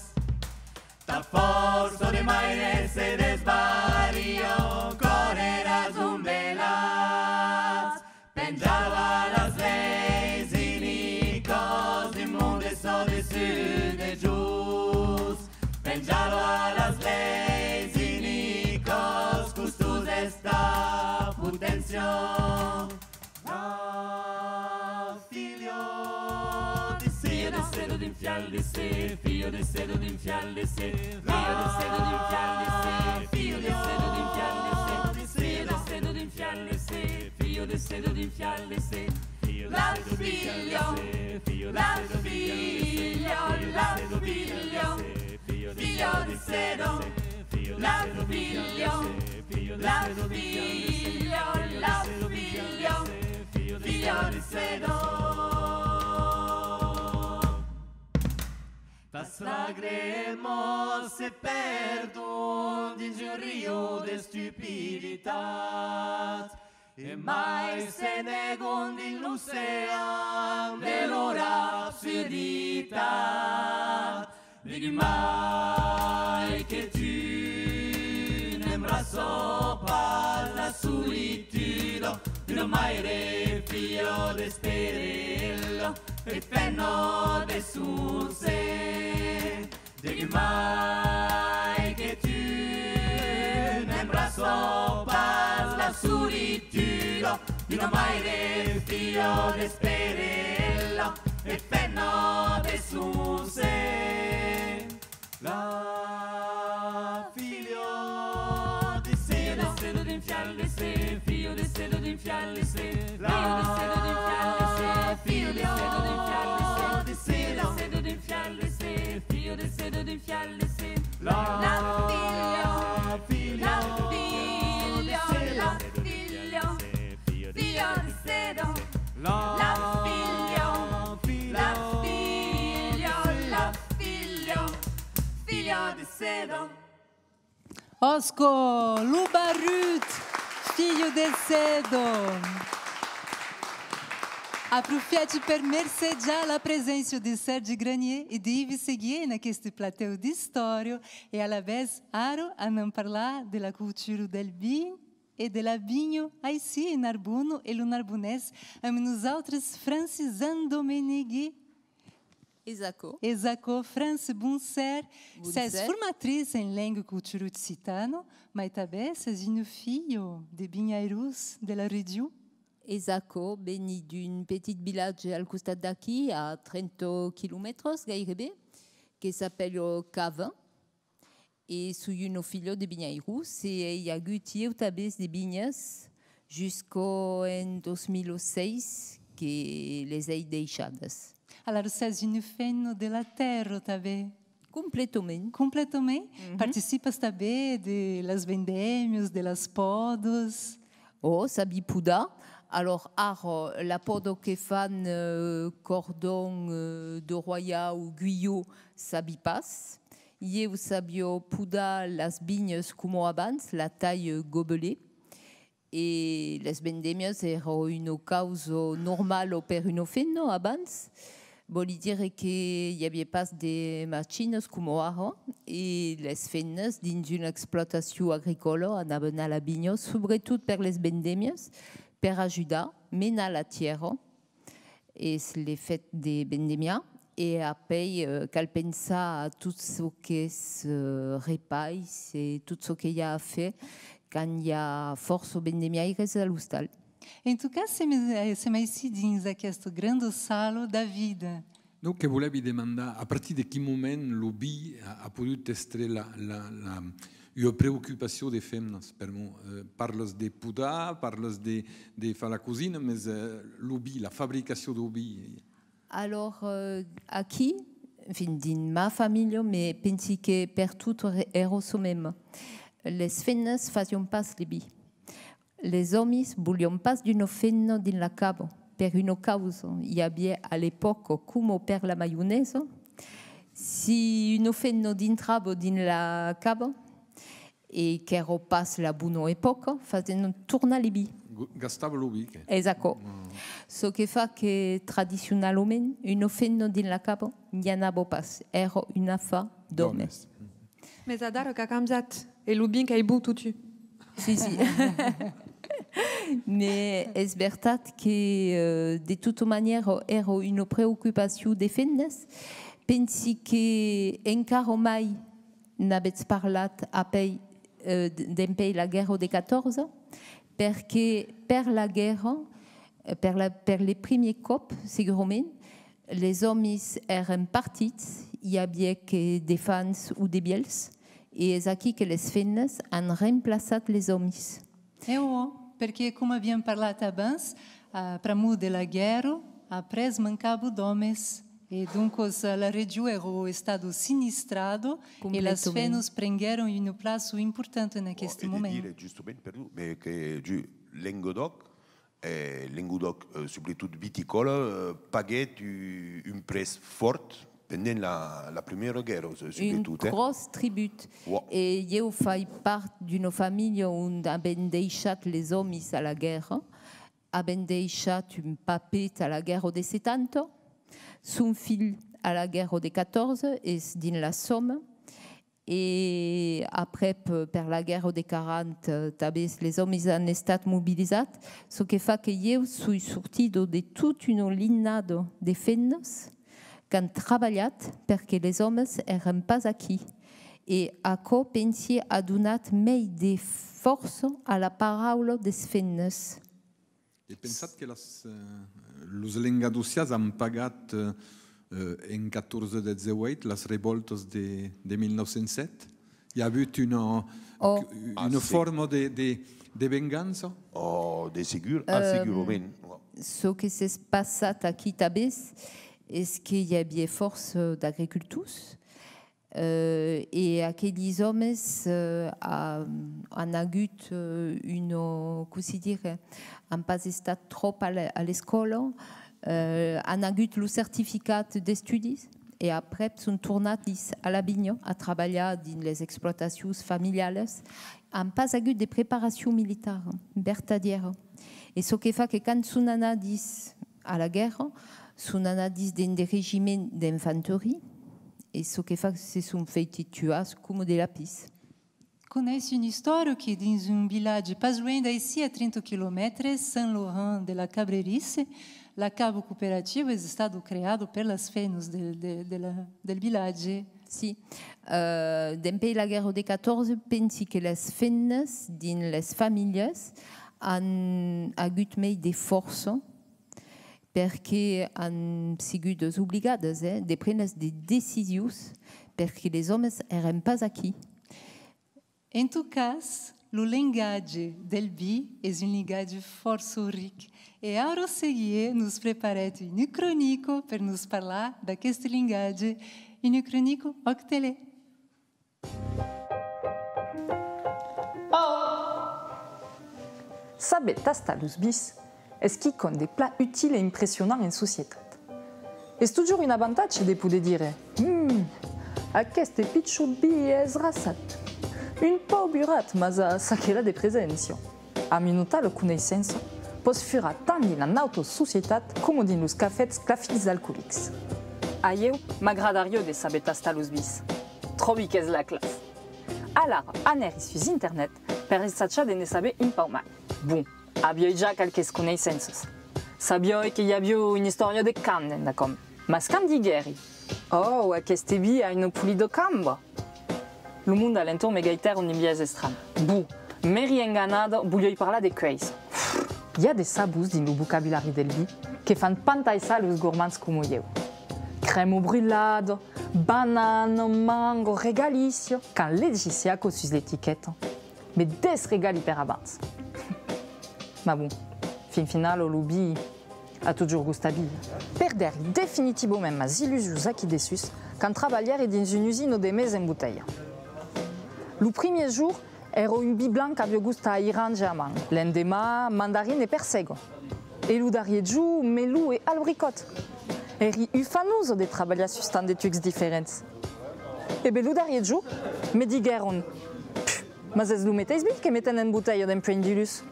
Ta fòrça de maire se desvaria, correràs un velatge. Penjalo a las leis inicas d'un monde çò dessús de jos. Penjalo a las leis inicas, costós es ta poténcia. La filha de seda, filha de seda d'un fial de ser, filha de seda d'un fial de ser, filha de seda d'un fial de ser, filha de seda d'un fial de ser, filha de seda d'un fial de ser, filha de seda d'un fial de ser. La filha, la filha, la filha, filha de seda, la filha, la filha, la filha, filha de seda. Tas lagremas se perdon dins un riu d'estupiditat. E mai se negon dins l'ocean de lor absurditat. Degun mai que tu n'embraça pas la solituda d'una maire filha d'esperela. E femna de son ser, degun mai que tu n'embrassa pas la solituda d'una maire, filha d'esperela, e femna de son ser. La filha de seda. Filha de seda d'un fial de ser, filha de seda d'un fial de ser, filha de seda d'un fial de ser, filha de seda d'un fial de ser, filha de seda d'un fial de ser, filha de seda d'un fial de ser. La filha, la filha, la filha, filha de seda. La filha, la filha, la filha, filha de seda. Òsca, lo barrut, filho de seda. Aprofièchi per mercejar la preséncia de Sèrgi Granier e de Yves Seguier en aqueste platèu d'istòria e alavetz ara anam parlar de la cultura del vin e de la vinha aicí en Narbona e lo Narbonés amb nosautres Francis Andomeneghi. Es aquò. Es aquò, Francis, bonser. Bonser. Sès formatritz en lenga e cultura occitana, mai tanben sès una filha de vinhairons de la region. Es aquò, veni d'un petit vilatge al costat d'aquí, a trenta quilomètres gaireben, que s'apèla Cavin. E soi una filha de vinhairons e ai agut ieu tanben de vinhas jusc'a en dos mil sièis que les ai deishadas. Alara sès una femna de la tèrra tanben? Completament. Completament? Mhm. Participas tanben de las vendèmias, de las pòdas? Ò, sabi podar. Alòrs, ara, la pòda que fan, euh, Cordon, euh, de Royau, Guyot, sabi pas. Ieu sabiá podar las vinhas coma abans, la taille gobelet. E las vendèmias èra una causa normala per una femna abans. Vòli dire que i aviá pas de machinas coma ara, e las femnas dins una explotacion agricòla anavan a la vinha, subretot per las vendèmias, per ajudar, menar la tièra, es l'efèct de vendemiar, e apèi, euh, cal pensar a tot çò qu'es, euh, repais e tot çò que i a a far quand i a fòrça vendemiaires a l'ostal. En tot cas, sem, eh, sem aicí dins aquesta granda sala da vida. Non, que volèvi demandar, a partir de quin moment lo vin a, a podut èstre la, la, la, ua preocupacion de femnas, per'mor, eh, parlas de podar, parlas de, de far la cosina, mes, eh, lo vin, la fabricacion deu vin. Alòrs, eh, aquí, enfin, dins ma familha, me pensi que pertot èra çò mème. Les femnas fasián pas le vin. Les òmis volián pas d'una femna dins la cava, per una causa. I aviá a l'epòca, coma per la maionesa, si una femna dintrava dins la cava e qu'èra pas la bona epòca, fasián tornar le vin. Gu-, gastava lo vin, que. Es aquò. Mm. Çò que fa que, tradicionalament, una femna dins la cava n'i anava pas. Èra un afar d'òmes. D'òmes. Mm. Mes adara qu'a cambiat, e lo vin qu'es bon totun. Si, si. Mes es vertat que, euh, de tota manièra, èra una preocupacion de femnas. Pensi que encara mai n'avètz parlat apèi, euh, d-, dempuèi la guèrra de catorze, perque per la guèrra, eh, per la, per le primièr còp, segurament, les òmis èran partits, i aviá que d'efants o de vièlhs, e es aquí que les femnas an remplaçat les òmis. E òc, perque, coma aviam parlat abans, eh, pr'amor de la guèrra, après mancava d'òmes, e doncas, eh, la region èra estada sinistrada, e las femnas prenguèron una plaça importanta en aqueste moment. Ò, e de dire, justament, perdon, mes que, ju-, Lengadòc, eh, Lengadòc, eh, subretot viticòla, eh, paguèt u-, un prètz fòrt pendent la, la Primièra Guèrra, su-, subretot, eh. Un gròs tribut. Ò. E ieu fai part d'una familha ont avèm deishat les òmis a la guèrra. Avèm deishat un papet a la guèrra de setanta, son filh a la guèrra de catorze, es dins la Sòma, E aprèp, per la guèrra de quaranta, tanben les òmes an estat mobilizats, çò que fa que ieu soi sortida de tota una linhada de femnas qu'an trabalhat perque les òmes èran pas aquí. E aquò, pensi, a donat mei de fòrça a la paraula des femnas. E pensatz que las, eh, los lengadocians an pagat, eh, en catorze dètz-e-uèit las revòltas de, de mil nòu cents sèt? I a avut una, Oh. una Ah, sí. forma de, de, de vengança? Oh, de segur, ah, Euh, segurament. Çò que s'es passat aquí tanben es que i aviá fòrça d'agricultors, euh, e aqueles òmes, euh, a, an agut, euh, una, cossí dire, an pas estat tròp a l', a l'escòla, euh, an agut lo certificat d'estudis e aprèp son tornats a la vinha a trabalhar dins les explotacions familialas. An pas agut de preparacion militara vertadièra. E çò que fa que quand son anadis a la guèrra, son anadis dins de regiments d'infanteria, e çò que fa que se son fèiti tuar coma de lapins. Coneissi una istòria que dins un vilatge pas luènh d'aicí, a trenta quilomètres, Saint-Laurent de la Cabrerisse, la cava cooperativa es estada creada per las femnas del, de, de la, del vilatge. Sí. Euh, dempuèi la guèrra de catorze, pensi que las femnas dins las familhas an agut mei de fòrça, perque an sigut obligadas, eh, de prenas de decisions, perque les òmes èran pas aquí. En tot cas, lo lengatge del vin es un lengatge fòrça ric, e Aura Seguier nos preparèt una cronica per nos parlar d'aqueste lengatge, una cronica Òc Tele. Saber tastar los vins es quicòm de plan util e impressionant en societat. Es totjorn un avantatge de poder dire: "Hum, aqueste pichon vin es raçat. Un pauc burat, mas a çaquelà de preséncia." Amb una tala coneissença, pòs furar tant dins la nauta societat coma dins los cafès clafits alcoolics. A ieu, m'agradariá de saber tastar los vins. Tròbi qu'es la classa. Alara, anèri sus internet per ensajar de ne saber un pauc mai. Bon, aviái ja qualques coneissenças. Sabiái que i aviá una istòria de cant dens aquò, mas quand diguèri: "Oh, aqueste vin a una polida camba!", lo monde a l'entorn me gaitèron d'un biais estranh. Bon, m'èri enganada, voliái parlar de cuèissa. I a de sabors dins lo vocabulari del vin que fan pantaissar los gormands coma ieu. Crèma brulada, banana, mango, regalícia. Quand legissi aquò sus l'etiqueta, me desregali per abans. Mas bon, fin finala, lo vin a totjorn gust a vin. Perdèri definitivament mas illusions aquí dessús quand trabalhèri dins una usina de mes en botelha. Lo primièr jorn, èra un vin blanc qu'aviá gust a iranja e a mango. L'endeman, mandarina e persega. E lo darrièr jorn, melon e albricòt. Èri ufanosa de trabalhar sus tant de trucs diferents. E ben, lo darrièr jorn, me diguèron: "Pff, mas es lo meteis vin que metèm en botelha dempuèi un dilús."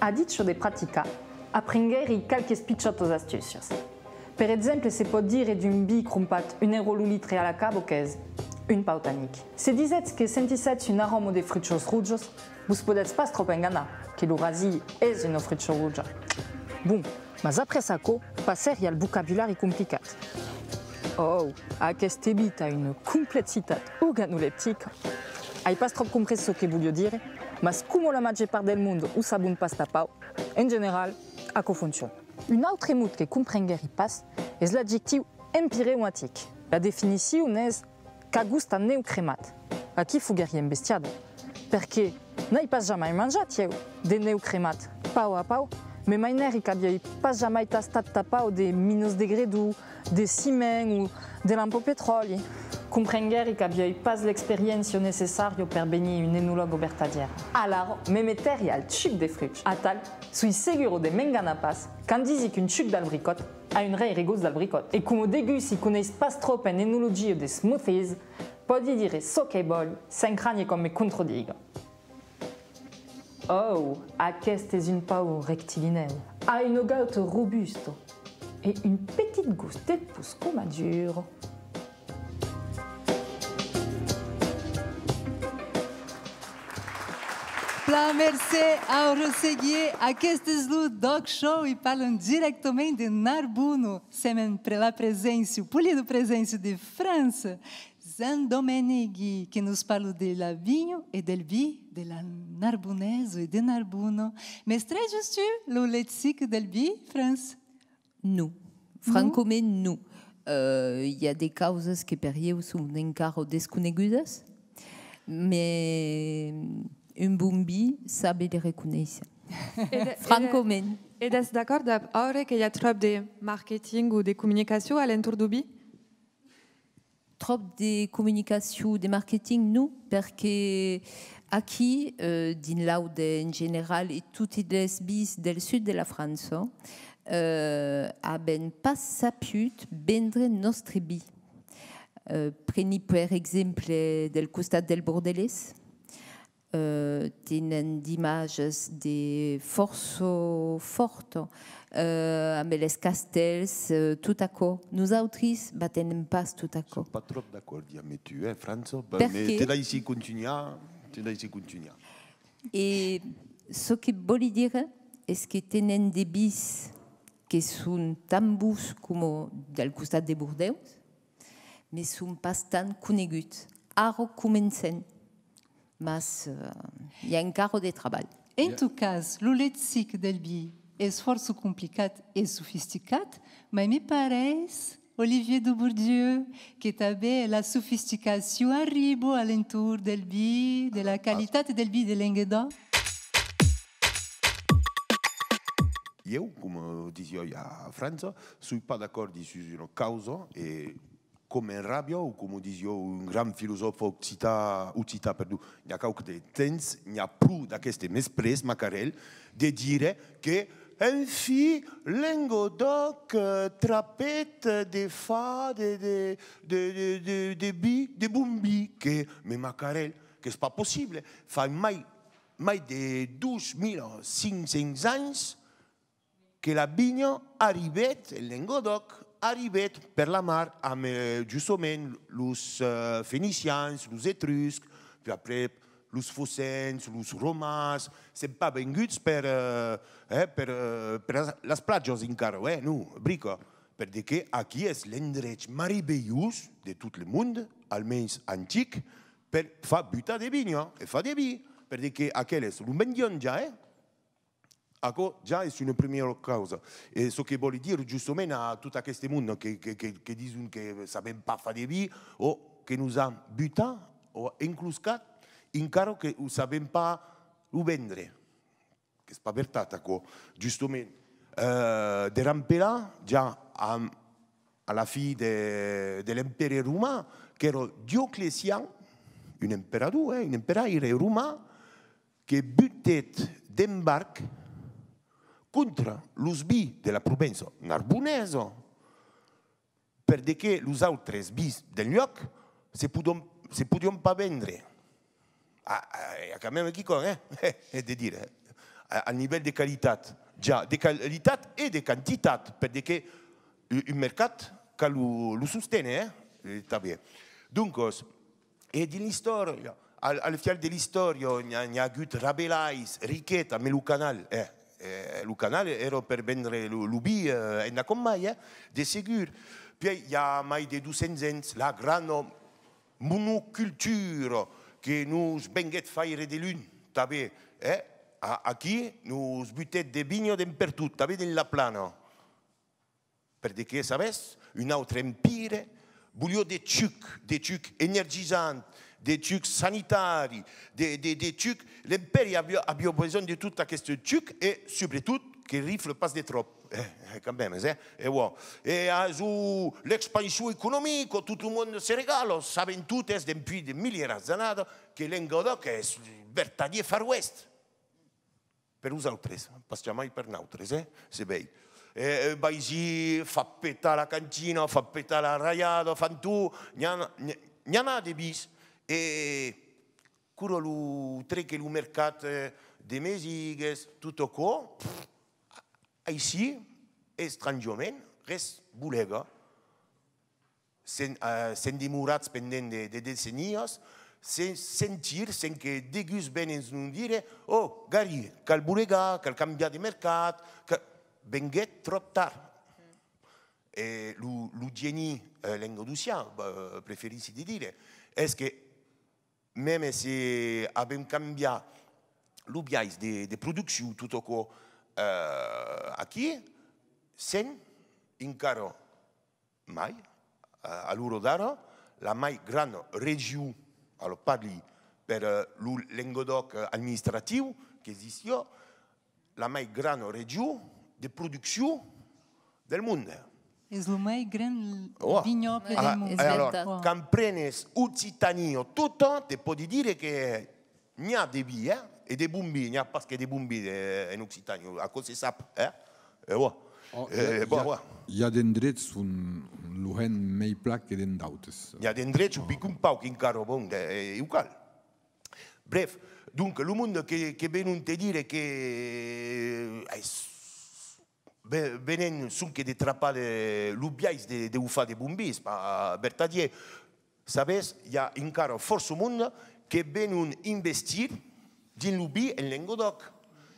A dicha de practicar, aprenguèri qualques pichòtas astúcias. Per exemple, se pòt dire d'un vin crompat un euro lo litre a la cava qu'es un pauc tanic. Se disètz que sentissètz un aròma de fruchas rojas, vos podètz pas tròp enganar, que lo rasim es una frucha roja. Bon, mas après aquò, passèri al vocabulari complicat. Oh, aqueste vin a una complexitat organoleptica. Ai pas tròp comprés çò que voliá dire, mas coma la màger part del monde o sabon pas tanpauc, en general, aquò fonciona. Un autre mot que comprenguèri pas es l'adjectiu empireumatic. La definicion es qu'a gust a nèu cremat. Aquí foguèri embestiada, perque n'ai pas jamai manjat, ieu, de nèu cremat. Pauc a pauc, me mainèri qu'aviái pas jamai tastat tanpauc de minas de gredon, de ciment o de lampa petròli. Comprenguèri qu'aviái pas l'experiéncia necessària per venir un enològa vertadièra. Alara, me metèri al chuc de fruch. Atal, soi segura de m'enganar pas quand disi qu'un chuc d'albricòt a un rèire gust d'albricòt. E coma degús s'i coneis pas tròp en enologia de smoothies, pòdi dire çò que vòli, sens crànher qu'òm me contrediga. Oh, aqueste es un pauc rectilinèu. A una gauta robusta e un petit gust de pus coma dur. Plan mercé, Auro Seguier. Aquest es lo D'ÒC Show e parlam dirèctament de Narbona. Sèm en pre-, la preséncia, polida preséncia de França Zandomèneghi, que nos parla de la vinha e del vin, de la Narbonesa e de Narbona. Mestrejas tu lo lexic del vin, Franç? Non. Francament, non. Euh, i a de causas que per ieu son encara desconegudas, mas un bon vin sabe le reconéisser. E de-, e de-, Francament. E d'ès d'acòrd dab Aure que i a tròp de marketing o de comunicacion a l'entorn deu vin? Tròp de comunicacion, de marketing, non, perque aquí, euh, dins l'Aude en general e totes les vins del sud de la França, euh, avèm pas saput vendre nòstre vin. Euh, preni per exemple del costat del Bordelés, euh, tenen d'imatges de fòrça fòrta, euh, amb les castèls, euh, tot aquò. Nosautres batenem pas tot aquò. Soi pas tròp d'acòrdi amb tu, eh, França, perque te laissi contunhar, te laissi contunhar. E çò que vòli dire es que tenen de vins que son tan bons coma del costat de Bordèus, mas son pas tan coneguts. Ara comencen, mas, euh, i a encara de trabalh. En tot cas, lo lexic del vin es fòrça complicat e sofisticat, mas me pareis, Olivier de Bourdieu, que tanben la sofisticacion arriba a l'entorn del vin, de la qualitat del vin de Lengadòc. Ieu, coma disiái a França, soi pas d'acòrdi sus una causa e coma en ràbia, o coma disiá un grand filosòf occitan, occitan, perdon, n'i a quauque de temps, n'i a pro d'aqueste mesprètz macarèl de dire que, enfin, Lengadòc, euh, trapèt de far de, de, de, de, de, de vin, de bon vin, que, me macarèl, qu'es pas possible. Fa mai, mai de dos mila cinc cents ans que la vinha arribèt, en Lengadòc, arribèt per la mar amb, eh, justament, los, eh, fenicians, los etruscs, puèi après los focens, los romans, sèm pas venguts per, eh, eh, per, eh, per las, las platjas encara, eh, non, brica, per de que aquí es l'endrech marivellós de tot le monde, almens antic, per far butar de vinha e far de vin, per de que aqueles lo vendián ja, eh? Aquò ja es una primièra causa. E çò que vòli dire justament a tot aqueste monde que, que, que, que dison que sabèm pas far de vin, o que nos an butat, o encloscat, encara que o sabèm pas lo vendre. Qu'es pas vertat, aquò. Justament, eh, de Rampelà, ja a, a la fin de, de l'Empèri Roman, qu'èra Dioclecian, un emperador, eh, un emperaire roman, que butèt d'embarc contra los vins de la Provença narbonesa, per de que los autres vins del luòc se podián, se podián pas vendre. Ah, ah, i a quand même quicòm, eh? De dire, eh? A, a nivèl de qualitat, ja, de qualitat e de quantitat, per de que un, un mercat cal lo, lo sosténer, eh? Eh, tanben. Doncas, e dins l'istòria, al, al fial de l'istòria, n'i a, n'i a agut Rabelais, Riquet, amb lo Canal, eh? Eh, lo Canal èra per vendre lo, lo vin, eh, endacòm mai, eh, de segur. Puèi, i a mai de dos cents ans, la grana monocultura que nos venguèt faire de lum, tanben, eh? A-, aquí, nos butèt de vinha d'en pertot, tanben dins la plana. Per de que, sabètz, un autre empire voliá de chuc, de chuc energizant, de chuc sanitari, de, de, de chuc. L'empèri aviá, aviá besonh de tot aqueste chuc e, subretot, que rifle pas de tròp. Eh, eh, quand même, eh? E voilà. E a zo l'expansion economica, tot lo monde se regala. Sabèm totes, dempuèi de milierats d'annadas, que Lengadòc es vertadier Far West. Per vosautres, pas jamai per nautres, eh? Se vei. Eh, eh, vaisí, fa petar la cantina, fa petar la raiada, fan tot, n'i a, n'i a, n'i a de vins. E quora lo treque lo mercat, eh, de Mesigues, tot aquò, aicí, estranjament, res bolega. Sèm, eh, sèm demorats pendent de, de decennias sen sentir, sen que degus vengues nos dire: «Oh, Gary, cal bolegar, cal cambiar de mercat, cal...» Venguèt tròp tard. E lo, lo gèni, eh, lengadocian, eh, preferissi de dire, es que mème se avèm cambiat lo biais de, de produccion, tot aquò, eh, aquí, sèm encara mai, eh, a l'ora d'ara, la mai grana region, alòrs parli per, eh, lo Lengadòc, eh, administratiu, qu'existia, la mai grana region de produccion del monde. Es lo mai grand vinhòble del monde. E alòrs, quand prenes Occitània tota, te pòdi dire que n'i a de vin, eh? E de bon vin, n'i a pas que de bon vin de, en Occitània, aquò se sap, eh? E bon. Oh, e, i a, bon, i a, bon. I a d'endrets ont lo hèn mei plan que dens d'autes. N'i a d'endrets ont pica un pauc encara, bon, de, e, e o cal. Bref, donc, lo monde que, que venon te dire que, eh, ve-, venen sonque de trapar de, lo biais de, de o far de bon vin, es pas vertadièr. Sabes, i a encara fòrça monde que venon investir dins lo vin en Lengadòc.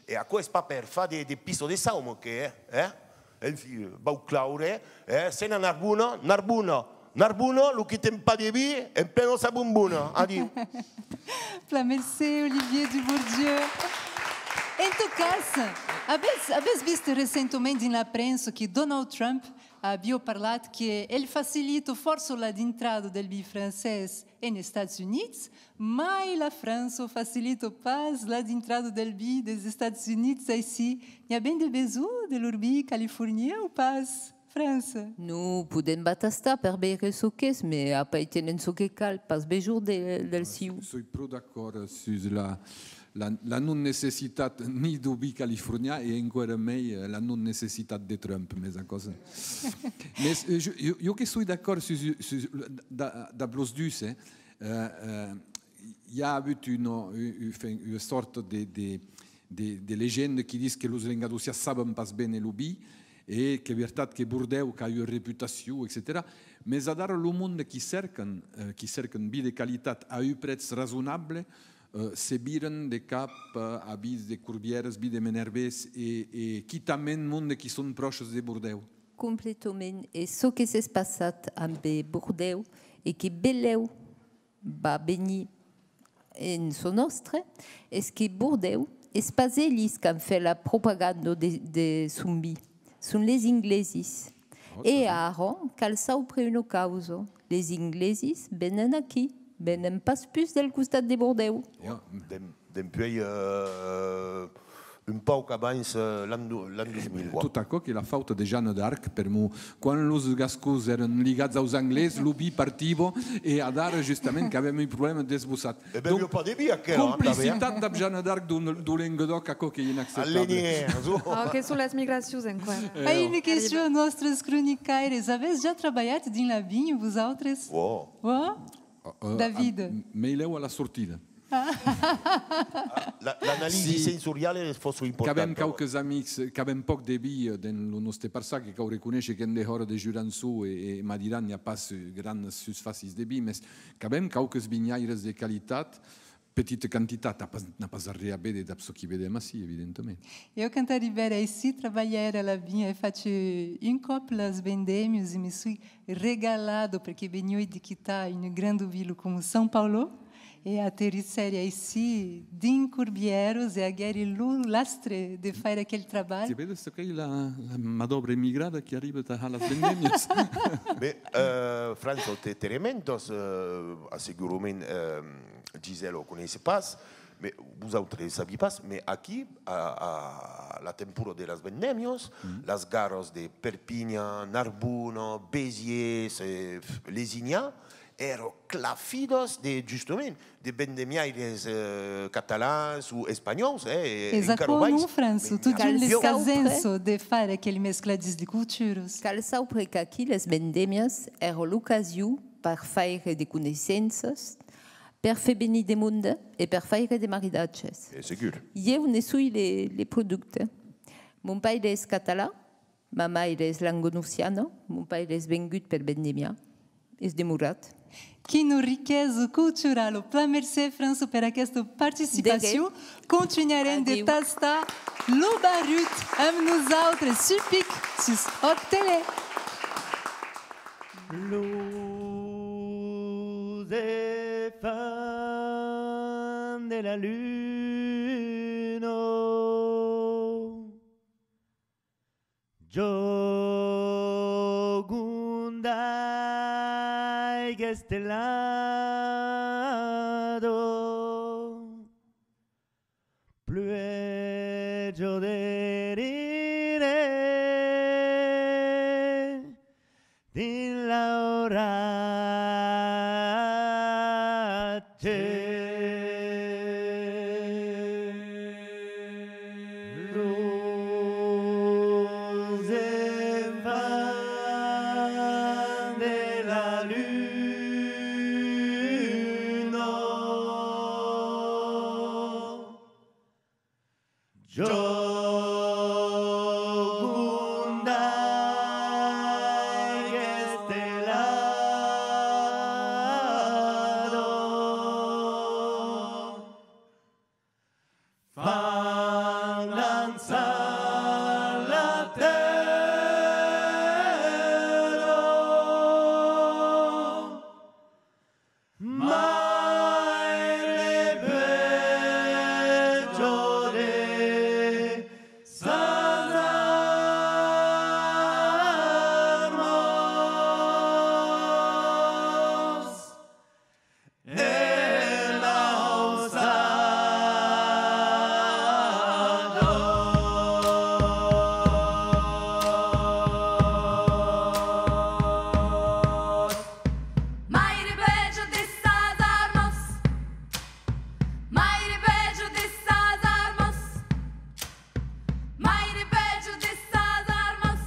E aquò es pas per far de, de pissa de sauma que, eh? Enfin, vau claure, eh? Sèm a Narbona, Narbona, Narbona, lo que ten pas de vin, empena sa bombona. Adiu. Plan mercé, Olivier Dubourdieu. En tot cas, avètz, avètz vist recentament dins la premsa que Donald Trump aviá parlat que el facilita fòrça la dintrada del vin francés en Estats Units, mai la França facilita pas la dintrada del vin dels Estats Units aicí. N'i a ben de besonh de lor vin californian o pas, França? Non, podèm batastar per veire çò qu'es, mès apuèi tenèm çò que cal, pas besonh de, del siu. Soi pro d'acòrd sus la, la, la non-necessitat ni deu vin californian e enqüèra mei, eh, la non-necessitat de Trump, mès aquò se... Mès, eh, jo, jo, jo que soi d'acòrd sus, sus, da-, dab los dus, eh. Eh, eh, i a avut una, u-, u-, enfin, ua sòrta de, de, de, de legenda qui ditz que los lengadocians saben pas véner lo vin, e qu'es vertat que Bordèu qu'a ua reputacion, etcetèra. Mès adara lo monde qui cèrcan, eh, qui cèrcan vin de qualitat a un prètz rasonable, eh, se viran de cap, eh, a vins de Corbièras, vins de Menèrbes e, e quitament monde qui son pròches de Bordèu. Completament. E çò que s'es passat ambe Bordèu e que belèu va venir en çò nòstre, es que Bordèu es pas elis qu'an fait la propaganda de, de son vin, son les inglesis. E ara, cal saupre una causa, les inglesis venen aquí, venen pas pus del costat de Bordèu. Dem-, dempuèi, euh, un pauc abans, euh, l'an do-, l'an dos mil, quoi. Tot aquò qu'es la fauta de Jeanne d'Arc, per'mor, quan los gascons èran ligats aus anglés, lo vin partiba, e adara, justament, qu'avèm un problèma d'esbossat. E beviá pas de vin, aquela, hein, tanben, hein? Donc, complicitat dab Jeanne d'Arc deu, deu Lengadòc, aquò qu'es inacceptable. Alenièrs, oh. Oh, que son las migracions, enqüèra. Eh, oh. Ai una question a nòstres cronicaires. Avètz ja trabalhat dins la vinha, vosautres? Oh. Oh? Euh, David. A, mei lèu a la sortida. La, l'analisi sensoriala es fòrça importanta. Qu'avèm quauques amics, qu'avèm pòc de vin, eh, dens lo nòste parçan, que cau reconéisher qu'en dehòra de Jurançon e, e Madiran, n'i a pas, eh, granas susfàcis de vin, mès qu'avèm quauques vinhaires de qualitat, petita quantitat, a pas, n'a pas arren a véder dab çò qui vedèm ací, evidentament. Jo, quand arribèri aicí, trabalhèri a la vinha, ai fach un còp las vendèmias e me soi regalada, perque veniái de quitar una granda vila coma São Paulo e aterrissèri aicí, dins Corbièras, e aguèri lo lastre de faire aquel trabalh. Te vedes çò qu'ei la, la man d'òbra emigrada qui arriba tà har las vendèmias. Mès, euh, França, te, te rementas, euh, assegurament, euh, Gisèla o coneisse pas, mès vosautres sabi pas, mès aquí, a, a la tempora de las vendèmias, las garas de Perpinhan, Narbona, Besiers, eh, Lesinhan, èran clafidas de, justament, de vendemiaires, eh, catalans o espanhòus, eh, e encara mai. Es aquò, non, França? Totjorn l'escasença de faire aquel mescladís de culturas. Cal saupre qu'aquí las vendèmias èran l'ocasion per faire de coneissenças, per far venir de monde e per faire de maridatges. Es segur. Ieu ne soi le, le producte. Mon paire es catalan, ma maire es langonociana, mon paire es vengut per vendemiar, es demorat. Quina riquesa culturala! Plan mercé, François, per aquesta participacion. De res. Continuarem de tastar lo barrut amb nosautres, sul pic, sus Òc Tele. Los enfants de la luna. Jògan d'aiga estelada, pluèja de rire dins l'auratge. Los enfants de la luna. Jògan d'aiga estelada, fan dançar la tèrra. Mai rebuèja de sas armas. E l'auçada. Mai rebuèja de sas armas. Mai rebuèja de sas armas. Mai rebuèja de sas armas.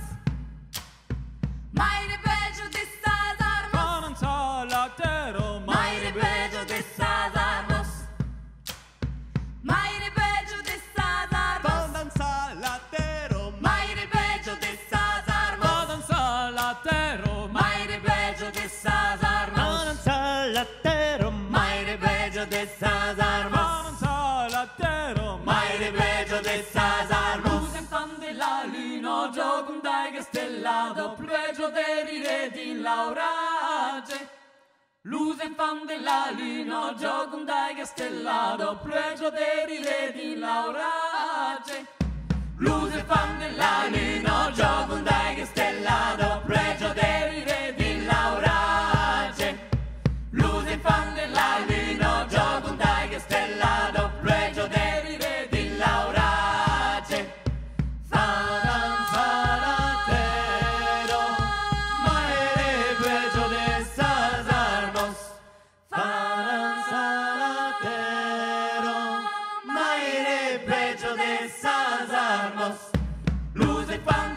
Mai rebuèja de sas armas. Fan dançar la tèrra. Mai rebuèja de sas armas. Mai rebuèja de sas armas. Fan dançar la tèrra. Mai rebuèja de sas armas. Fan dançar la tèrra. Mai rebuèja de sas armas. Fan dançar la tèrra. Mai rebuèja de sas armas. Fan dançar la tèrra. Mai rebuèja de sas armas. Los enfants de la luna jògan d'aiga estelada, pluèja de rire dins l'auratge. Los enfants de la luna jògan d'aiga estelada, pluèja de rire dins l'auratge. Los enfants de la luna jògan d'aiga estelada, pluèja de rire dins l'auratge. Los enfants de la luna jògan d'aiga estelada, pluèja de rire dins l'auratge. Fa dançar la tèrra, mai rebuèja de sas armas. Fa dançar la tèrra, mai rebuèja de sas armas. Los enfants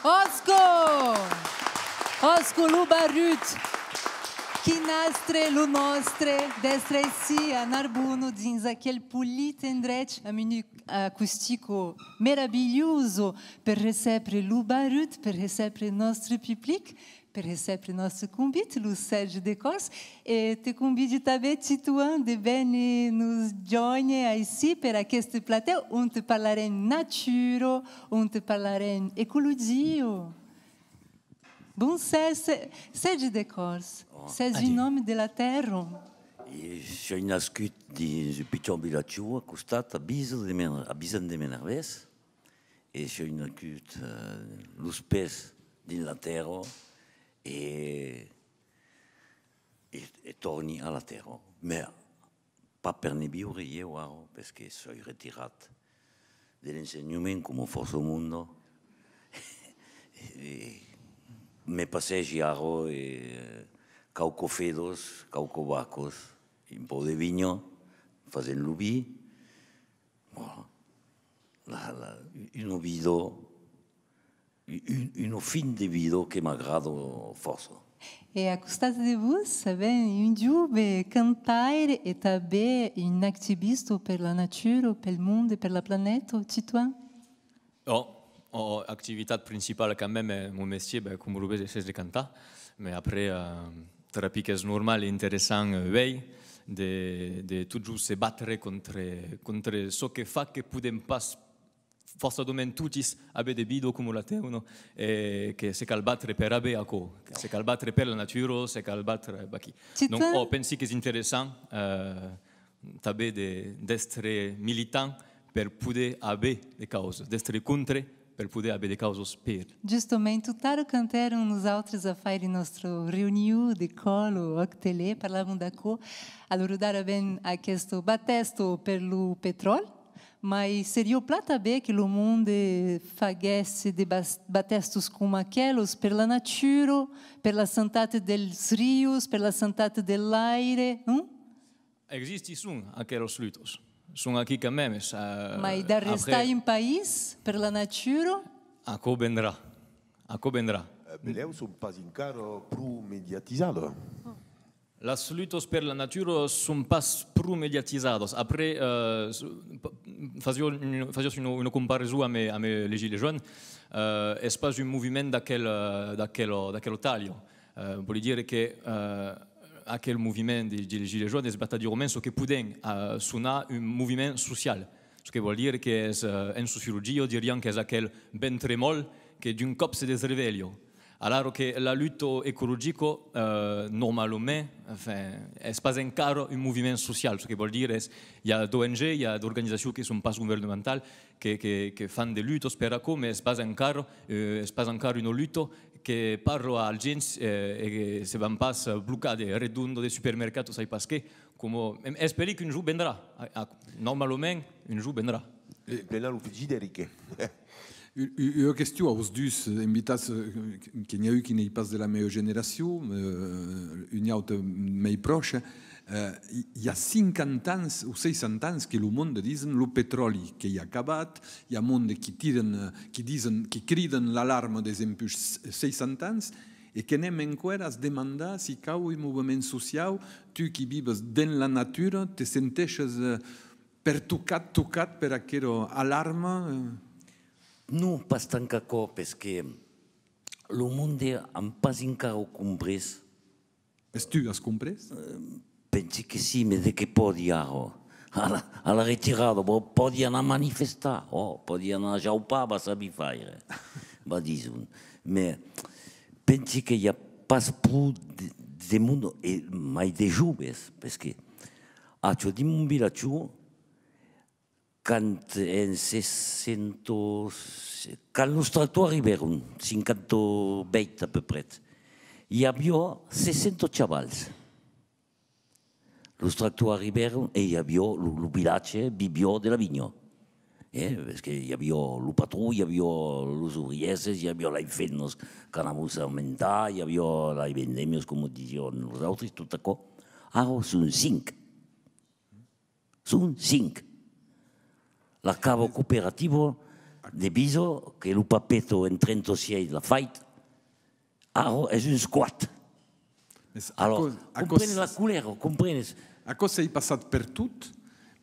Òsco! Òsco, lo barrut! Quin astre, lo nòstre, d'èstre aicí a Narbona, dins aquel polit endrech, amb una acostica meravilhosa per recèpre lo barrut, per recèpre nòstre public, per recèpre nòstre convit, lo Sèrgi Decòrç, e te convidi tanben, Titouan, de véner nos jónher aicí per aqueste platèu, ont parlarem natura, ont parlarem ecologia. Bon, Sè-, Sè-, Sèrgi Decòrç, sès un òme de la tèrra. E soi nascut dins un pichon vilatge a costat, a Bisa de Men-, a Visent de Menarvés. E soi nascut, eh, los pès dins la tèrra e, e, e torni a la tèrra. Mès pas per ne viure ieu ara, perque soi retirat de l'ensenhament coma fòrça monde. E me passegi ara e, eh, quauquas fedas, quauquas vacas, un pauc de vinha, fasent lo vin. Voilà. La, la, una vida, un, una fin de vida que m'agrada fòrça. E a costat de vos, avèm un jove cantaire e tanben un activista per la natura, pel monde, per la planeta, Titouan? Ò, ò, activitat principala quand même, eh, mon mestièr, ben, coma lo veses, es de cantar. Mès après, eh, trapi qu'es normal e interessant, eh, uèi, de, de totjorn se batre contra, contra çò que fa que podèm pas forçadament totis aver de vida coma la teuna, e que se cal batre per aver aquò, que se cal batre per la natura, se cal batre, vaquí. Donc, ò, pensi qu'es interessant, eh, tanben de, d'èstre militant per poder aver de causas, d'èstre contra per poder aver de causas per. Justament, tot ara, quand èram nosautres a faire nòstra reünion de còla, òc tele, parlàvem d'aquò. Alora, d'ara ven aquesta batèsta per lo petròl, mai seriá plan tanben que lo monde faguèsse de bas-, batèstas coma aquelas per la natura, per la santat dels rius, per la santat de l'aire, non? Existisson aquelas lutas. Son aquí quand même, eh, mai d'arrestar après un país per la natura? Aquò vendrà. Aquò vendrà. Eh, benlèu son pas encara pro mediatizadas. Las lutas per la natura son pas pro mediatizadas. Après, eh, s-, p-, fasiá un, fasiás una, una comparason amb, amb les Gilets jaunes. Eh, es pas un moviment d'aquel, eh, d'aquela, d'aquela talha. Eh, vòli dire que, eh, aquel moviment de, de Gilets jaunes es vertadièrament çò que podèm, eh, sonar un moviment social. Çò que vòl dire que es, eh, en sociologia, dirián qu'es aquel ventre mòl que d'un còp se desrevelha. Alara que la luta ecologica, eh, normalament, enfin, es pas encara un moviment social. Çò que vòl dire es, i a d'O N G, i a d'organizacions que son pas governamentalas, que, que, que fan de lutas per aquò, mès es pas encara, eh, es pas encara una luta que parla als gents, eh, e que se van pas blocar de redonda de supermercat o sai pas qué, coma, em, espèri qu'un jorn vendrà. A, a, normalament, un jorn vendrà. Eh, Bernard, lo fitxi d'Eric. U-, u-, ua question aus dus, eh, invitats, eh, que, que n'i a un qui n'ei pas de la mea generacion, eh, un aute mei pròche. Eh, i, i a cinquanta ans o seissanta ans que lo monde disen lo petròli qu'ei acabat, i a monde qui tiren, eh, qui disen, qui criden l'alarma desempuish s-, seissanta ans, e que n'èm enqüèra a demandar si cau un movement sociau. Tu qui vives dens la natura, te senteixes, eh, pertocat, tocat per aquera alarma, eh? Non, pas tant qu'aquò, perque lo monde an pas encara comprés. Es tu, as comprés? Eh, pensi que si, mès de qué pòdi ara? A la, a la retirada, bon, pòdi anar manifestar, ò, pòdi anar jaupar, va sabi faire, va dison. Mès pensi que i a pas pro de, de monde, e mai de joves, perque, aciò, dins mon vilatge, quand en seissanta, quand los tractors arribèron, cinquanta-uèit à peu près, i aviá seissanta chavals. Los tractors arribèron e i aviá lo, lo vilatge viviá de la vinha. Eh, perque i aviá lo patron, i aviá los obrièrs, i aviá las femnas qu'anavan sarmentar, i aviá las vendèmias, coma disián los autres, tot aquò. Ara son cinc. Son cinc. La cava cooperativa de Biso, que lo Papeto en trenta-sièis l'a fait, ara es un squat. Mes alòrs, aquò, aquò comprenes la colèra, comprenes? Aquò s'ei passat pertot,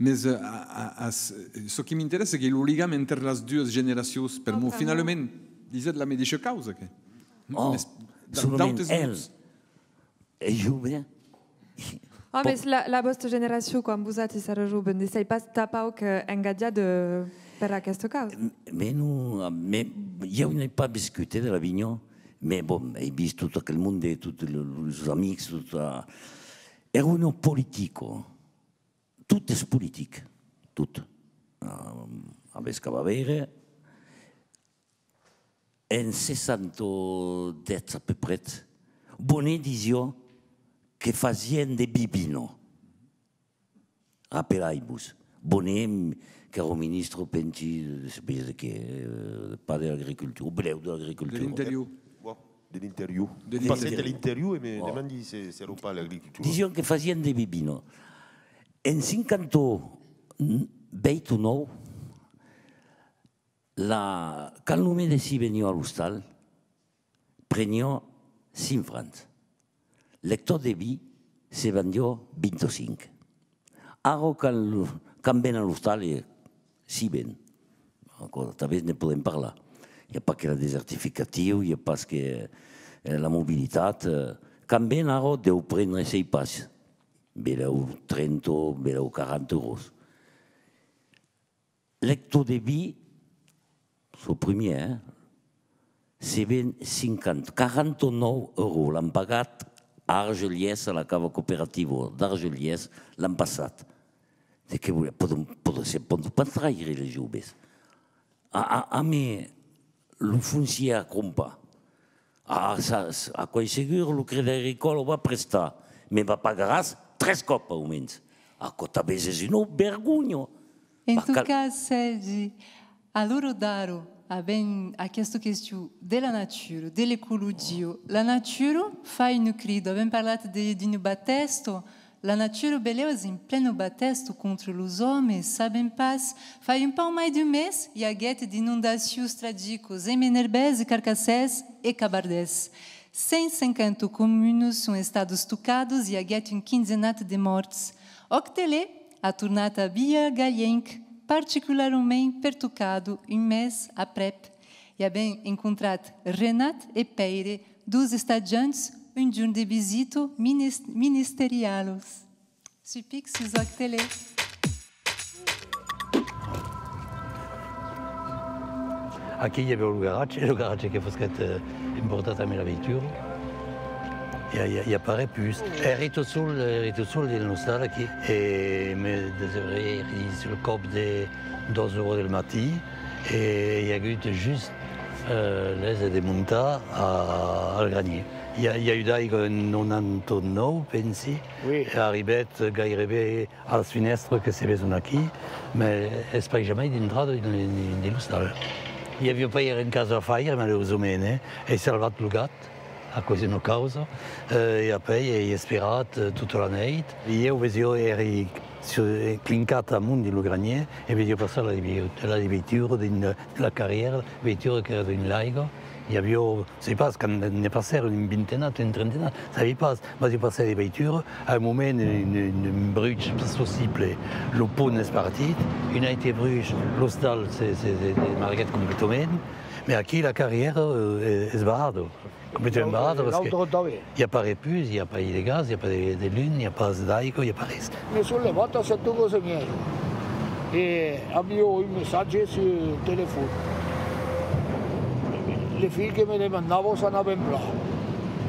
mes, eh, a, a, a, s-, çò qui m'interèssa qu'ei lo ligam enter las duas generacions, per'mor finalament disètz la medisha causa, que... Oh, mes da-, solament d'autas el, mots. E jove. Ah, mes la, la vòsta generacion, quan vosati s'èra jove, ne s'ei pas tanpauc, eh, engatjat, eh, per aquesta causa. M-, mes non, me, ieu n'ai pas viscut, eh, de la vinha, mes bon, ai vist tot aquel monde, tots lo-, los amics, tot, eh, èra una politica. Tot es politic, tot. Eh, avètz qu'aver a veire, en seissanta-dètz à peu près, Bonnet disiá que fasián de vin. Rapelai-vos. Bonnet, qu'èra ministre, pensi, de, sabiás de qué, eh, pas de l'agricultura, o belèu de l'agricultura. De l'interior. De l'interior. De l'interior. Passèt de l'interior e me demandi se, se èra pas l'agricultura. Disián que fasián de vin. En cinquanta-uèch o nòu, la, quand lo medecin veniá a l'ostal, preniá cinc francs. L'ectòr de vin se vendiá vint-e-cinc. Ara, quand lo, quand ven a l'ostal, e si ven. Aquò, tanben ne podèm parlar. I a pas que la desertificacion, i a pas que, eh, la mobilitat. Eh, quand ven ara, deu prendre, sèi pas, belèu trenta, belèu quaranta euros. L'ectòr de vin, çò primièr, eh, se ven cinquanta, quaranta-nòu euros. L'an pagat a Argelièrs, a la cava cooperativa d'Argelièrs, l'an passat. De qué voler? Pòdon, pòdon, se pòdon pas traire, les joves. A, a, a me, lo foncièr a crompar. Ah, ça, ça, aquò es segur, lo Crédit Agricole o va prestar, me va pagaràs tres còps au mens. Aquò tanben es una vergonha. En tot cas, Sèrgi, a l'ora d'ara, avèm aquesta question de la natura, de l'ecologia. La natura fa una crida. Avèm parlat de, d'una batèsta. La natura, belèu, es en plena batèsta contra los òmes, sabèm pas. Fai un pauc mai d'un mes, i aguèt d'inondacions tragicas en Menerbés, Carcassés e Cabardés. Cent cinquanta comunas son estadas tocadas, i aguèt un quinzenat de mòrts. Òc Tele a tornat a Via Galhenc, particularament pertocada un mes aprèp. I avèm encontrat Renat e Pèire, dos estatjants, un jorn de visita minis-, ministeriala. Sui pic, sus Òc Tele. Aquí i aviá lo garatge, e lo garatge que fosquèt, eh, emportat amb la veitura. I a, i a, i a pas res pus. Èri tot sol, èri tot sol dins l'ostal aquí. E me desebrèri sul còp de dos oras del matin. E i a agut just, eh, l'èser de montar a, al granièr. I a, i a agut d'aiga en nonanta-nòu, pensi. Oui. E arribèt gaireben a las finèstras que se veson aquí, mès es pas jamai dintrada dins, dins, dins l'ostal. I aviá pas ren casa a faire, malaurosament, eh? Ai salvat lo gat, aquò es una causa, eh, e apèi ai esperat, eh, tota la nèit. Ieu vesiá, èri su-, clincat amont dins lo granièr, e vesiá passar la, la veitura dins la, la carrièra, veitura qu'èra dins l'aiga. I aviá, sai pas, quand ne passèron un vintenat, un trentenat, sabi pas, mas i passèt de veitura, a un moment, un, un, un bruch pas possible, lo pont es partit, un aitre bruch, l'ostal se, se, se desmarguèt completament, mès aquí la carrièra, eh, es barrada, completament barrada, parce que i a pas res pus, i a pas de gas, i a pas de, de lum, i a pas d'aiga, i a pas res. Me son levat a sèt oras e mièja e aviá un messatge sul telefòn. Le filh que me demandava s'anava en plan,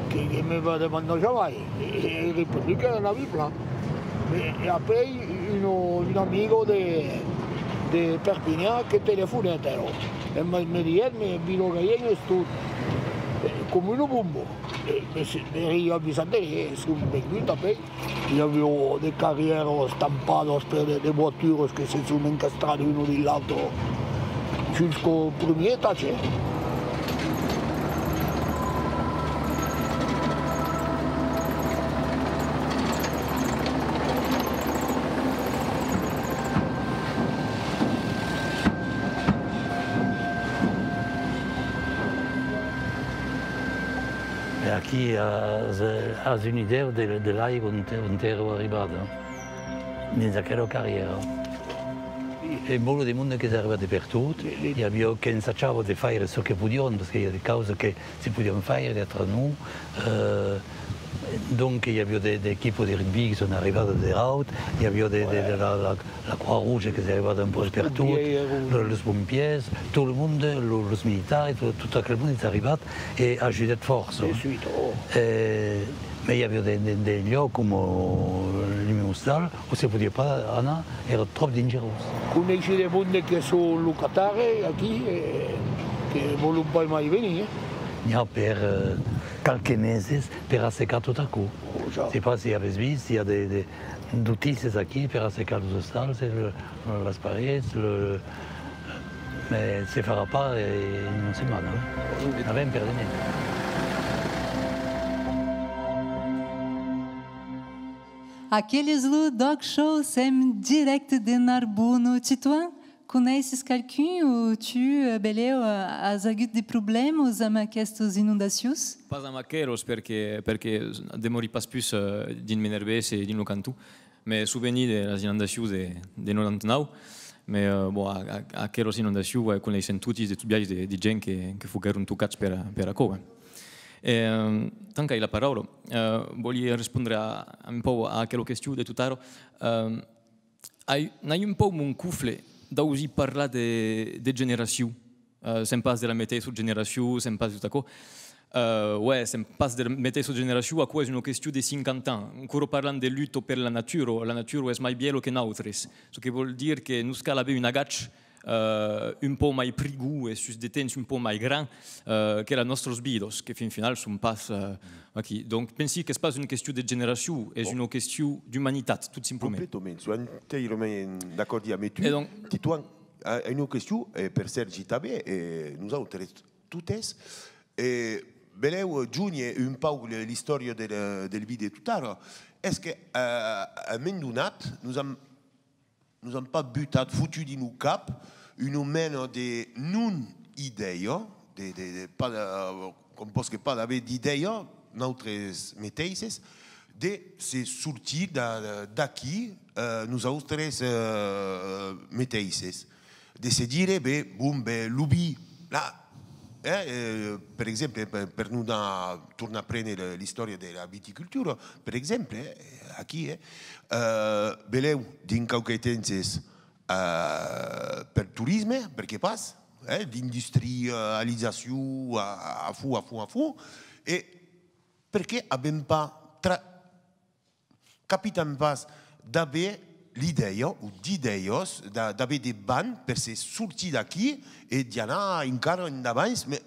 que, que me va demandar jamai, e, e ai respondut que l'anavi plan. E, e apèi una, una amiga de, de Perpinhan que telefonèt, èra, e me, me diguèt: me, Vila Galhenc es tot, e, coma una bomba. E, e se, me èri avisat de res, son vengut apèi. I aviá de carrièras tampadas per de, de voituras que se son encastradas una dins l'autra, jusqu'au primièr etatge. Aquí as, as una idèa de, de l'aiga ont, ont èra arribada, dins aquela carrièra. E molt de monde qu'es arribat de pertot. I aviá qu'ensajava de faire çò que podián, parce que i a de causas que se podián faire, d'autras non. Euh, donc i aviá de, d'equipas de rugbi que son arribadas de haut, i aviá de, de, de la, la, la Croix-Rouge qu'es arribada un pauc de pertot, lo, los pompièrs, tot lo monde, lo, los militars, tot, tot aquel monde es arribat e ajudèt fòrça. De suite, oh. E, mai i aviá de, de, de lòcs coma, euh, Limostal, o se podiá pas anar, èra tròp dangerós. Coneissi de monde que son locataris aquí, e que vòlon pas mai venir, eh. N'i a per, euh, qualques meses per assecar tot aquò. Oh, ja. Sai pas se avètz vist, i a de, de notícias aquí per assecar los ostals, e le, las parets, le, mès se farà pas en una setmana, eh. N'avèm per de nens. Aquel es lo D'ÒC Show, sèm dirècte de Narbona. Titoan, coneisses qualqu'un o tu, eh, belèu, eh, as agut de problèmas amb aquestas inondacions? Pas amb aquelas, perque, perque demòri pas pus, eh, dins mèn erbès e dins lo canton. Me soveni de las inondacions de, de noranta-nòu, mès, eh, bon, a, a, aquelas inondacions, eh, coneissèm totis de tot biais de, de gent que, que foguèron tocats per, per aquò, eh. E, eh, tant qu'ai la paraula, eh, vòli respondre a, un pauc a aquela question de tot ara. Eh, ai, n'ai un pauc mon cofle d'ausir parlar de, de generacion. Eh, sèm pas de la meteissa generacion, sèm pas tot aquò. Eh, ouais, sèm pas de la meteissa generacion, aquò es una question de cinquanta ans. Encara parlam de luta per la natura, la natura es mai vièlha que nautres. Çò que vòl dire que nos cal aver un agach, eh, un pauc mai prigond e sus de temps un pauc mai grand, eh, que las nòstras vidas, que fin final son pas, eh, aquí. Donc, pensi qu'es pas una question de generacion, es una question d'umanitat, tot simplament. Completament, soi entièrament d'acòrdi amb tu. E donc, Titoan, a, a una question, e per Sèrgi tanben, e nosautres totes, e belèu, eh, jónher un pauc le, l'istòria del, del vídeo tot ara. Es que, eh, a un moment donat, nos am, nos am pas butat, fotut dins lo cap una mena de non-idèia, de, de, de, pas de, com pòsque pas d'aver d'idèia, nautres meteisses, de se sortir d'a-, d'aquí, eh, nosautres, eh, meteisses. De se dire, ben, bon, ben, lo vin, là, eh, eh, per exemple, per, per nos dar, tornar prene le, l'istòria de la viticultura, per exemple, eh, aquí, eh, eh, belèu, dins quauques temps, eh, per torisme, perqué pas, eh, l'industrializacion a, a fons, a fons, a fons, e perqué avèm pas tra-, capitam pas d'aver l'idèia o d'idèias, d'a-, d'aver de bans per se sortir d'aquí e d'i anar encara endavant, mès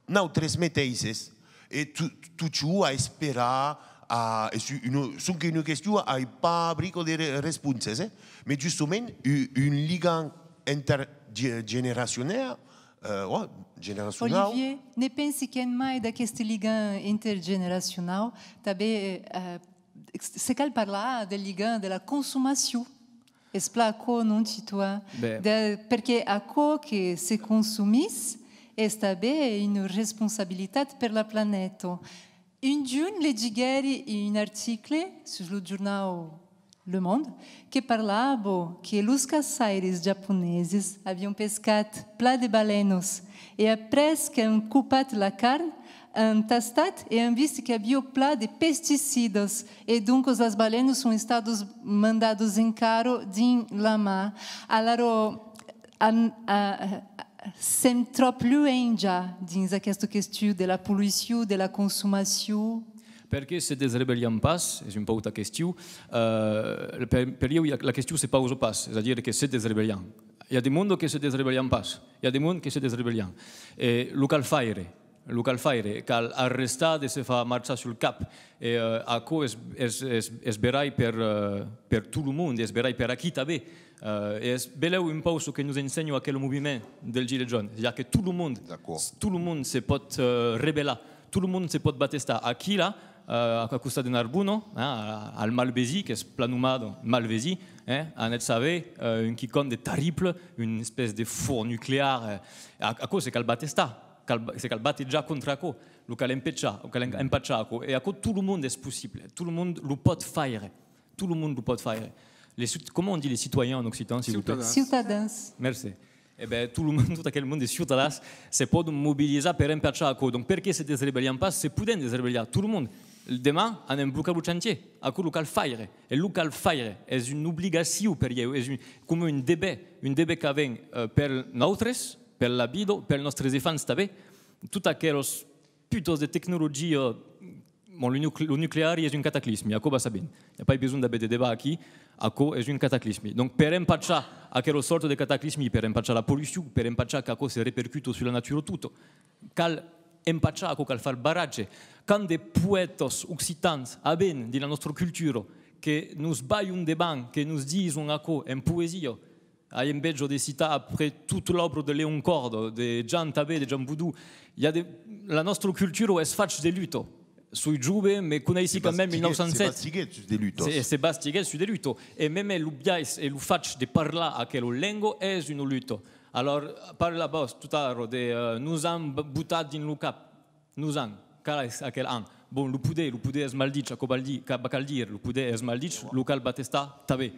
nautres meteisses. E to-, totjorn a esperar, a, es una, sonque una question, ai pas brica de re-, responsas, eh? Mès justament, u-, un ligam interge-, generacional, eh, ouais, generacionau. Olivier, ne pensi qu'en mai d'aqueste ligam intergeneracionau, tanben, eh, se cal parlar del ligam de la consomacion. Es plan aquò, non, Titoan? Ben. De, perque aquò que se consumís es tanben una responsabilitat per la planeta. Un jorn legiguèri un article sus lo jornau Le Monde que parlava que los caçaires japoneses avián pescat plan de balenas e, après qu'an copat la carn, an tastat e an vist que aviá plan de pesticidas e doncas las balenas son estadas mandadas encara dins la mar. Alara, an, a, sèm tròp luènh ja dins aquesta question de la pollucion, de la consomacion. Perqué se desrebelham pas? Es un pauc ta question. Eh, per, per ieu, la question se pausa pas, es a dire que se desrebelham. I a de monde que se desrebelhan pas, i a de monde que se desrebelhan. E lo cal faire, lo cal faire, cal arrestar de se far marchar sul cap. E, eh, aquò es, es, es, es verai per, eh, per tot lo monde, es verai per aquí tanben. Eh, e es belèu un pauc çò que nos ensenha aquel moviment del Gilets jaunes. Es a dire que tot lo monde, tot lo monde se pòt, eh, rebelar, tot lo monde se pòt batestar. Aquí, là, eh, a costat de Narbona, eh, al Malvesin, qu'es plan nomat Malvesin, eh, anètz saber, eh, un quicòm de terrible, una espècia de forn nuclear, eh, a-, aquò se cal batestar. Cal, se cal batejar contra aquò, lo cal empechar, lo cal en-, empachar aquò. E aquò, tot lo monde es possible, tot lo monde lo pòt faire, tot lo monde lo pòt faire. Les cit-, comment on dit les citoyens en occitan, s'il vous plaît? Ciutadans. Ciutadans. Mercé. E ben, tot lo monde, tot aquel monde de ciutadans se pòdon mobilizar per empachar aquò. Donc, perqué se desrebelham pas? Se podèm desrebelhar, tot lo monde. Deman anem blocar lo chantier. Aquò lo cal faire. E lo cal faire. Es una obligacion per ieu. Es un, coma un deber, un deber qu'avèm, eh, per nautres, per la vida, per nòstres enfants tanben. Tot aquelas putas de tecnologia, bon, lo nucle-, lo nucleari es un cataclismi, aquò va saber. I a pas besonh d'aver de debat aquí, aquò es un cataclismi. Donc, per empachar aquela sòrta de cataclismi, per empachar la pollucion, per empachar qu'aquò se repercuta sus la natura tota, cal empachar aquò, cal far barratge. Quant de poètas occitans avèm dins la nòstra cultura que nos balhan davant, que nos dison aquò en poesia? Ai enveja de citar après tota l'òbra de Léon Corde, de Jean Tabé, de Jean Boudou. I a de, la nòstra cultura es fach de luta. Soi jove, me coneissi quand même mil nòu cents sèt. Se bastiguèt sus de lutas. Se, se bastiguèt sus de lutas. E meme lo biais e lo fach de parlar aquela lenga es una luta. Alors, parlavas tot ara de, eh, nos an b-, botat dins lo cap. Nos an, qual es aquel an? Bon, lo poder, lo poder es maldich, aquò val dir, ca-, cal dire, lo poder es maldich, lo cal batestar tanben.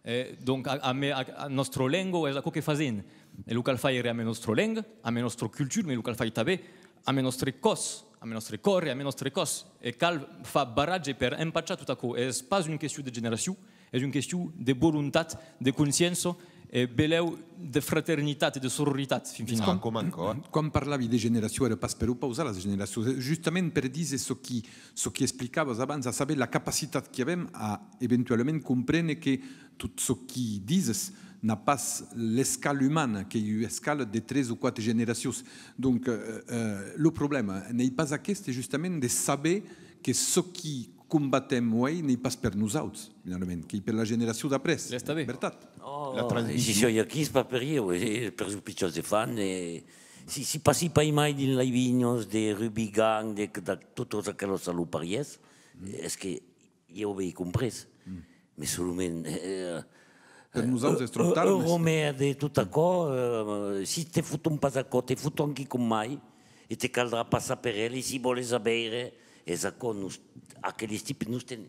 Eh, donc, a, amé, a, a nòstra lenga es aquò que fasèm. E lo cal faire amé nòstra lenga, amé nòstra cultura, mas lo cal faire tanben amé nòstre còs, amé nòstre còr e amé nòstre còs. E cal far barratge per empachar tot aquò. Es pas una question de generacion, es una question de volontat, de consciéncia e belèu de fraternitat e de sororitat, fin finala. Manco, manco, eh? Quan parlavi de generacion, èra pas per opausar las generacions, justament per díser çò qui, çò qui explicavas abans, a saber la capacitat qui avèm a eventualament comprene que tot çò qui dises n'a pas l'escala umana, qu'ei ua escala de tres o quatre generacions. Donc, eh, eh, lo problèma n'ei pas aqueste, justament, de saber que çò qui combatèm uèi n'ei pas per nosauts, finalament, qu'ei per la generacion d'après. L'es tanben. Vertat? Oh, la transmission. E si soi aquí, es pas per ieu, e, e per los pichons enfants, e si, si passi pas mai dins las vinhas de Rubigan, de, de totas aquelas salopariás, es que ieu avèi comprés. Mes solament, eh, per nosauts es tròp tard, eh, mes Romèr, de tot aquò, eh, si te foton pas aquò, te foton quicòm mai, e te caldrà passar per el, e si vòles a veire, es aquò, nos, aqueles tipes nos ten,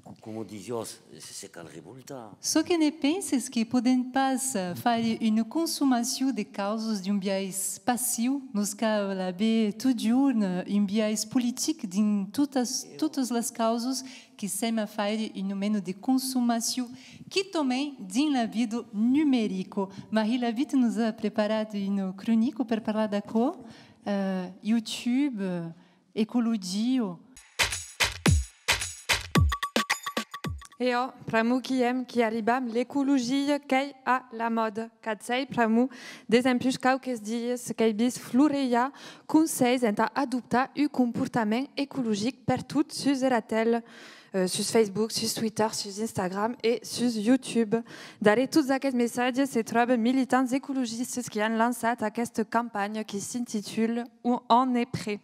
co-, coma disiás, se, se cal revoltar. Çò que ne pensi es que podèm pas, eh, faire una consomacion de causas d'un biais passiu, nos cal aver totjorn, eh, un biais politic dins totas, totas las causas que sèm a faire una mena de consomacion, quitament dins la vida numerica. Marie Lavitte nos a preparat una cronica per parlar d'aquò, eh, YouTube, eh, ecologia. E òc, pr'amor qu'i èm, qu'i arribam, l'ecologia qu'ei a la mòda. Qu'ac sei pr'amor, desempuish quauques dias, qu'èi vist florejar conselhs entà adoptar un comportament ecologic pertot sus era tele, eh, sus Facebook, sus Twitter, sus Instagram e sus YouTube. Darrèr tots aquests messatges se tròban militants ecologistes qui an lançat aquesta campanha qui s'intitula On est prêt.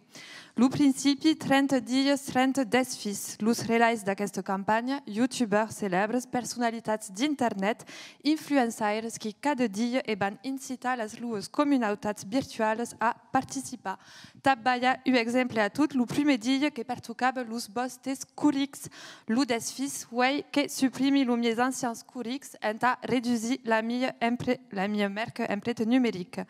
Lo principi, trenta dias, trenta desfis. Los relais d'aquesta campanha, youtubeurs celèbres, personalitats d'internet, influençaires qui cada dia e van incitar las luas comunautats virtualas a participar. Tà balhar un exemple a tot, lo prumèr dia que pertocava los vòstes corrics, lo desfis, uei que suprimi los miei ancians corrics entà redusir la mia empre-, la mia mèrca empreta numerica.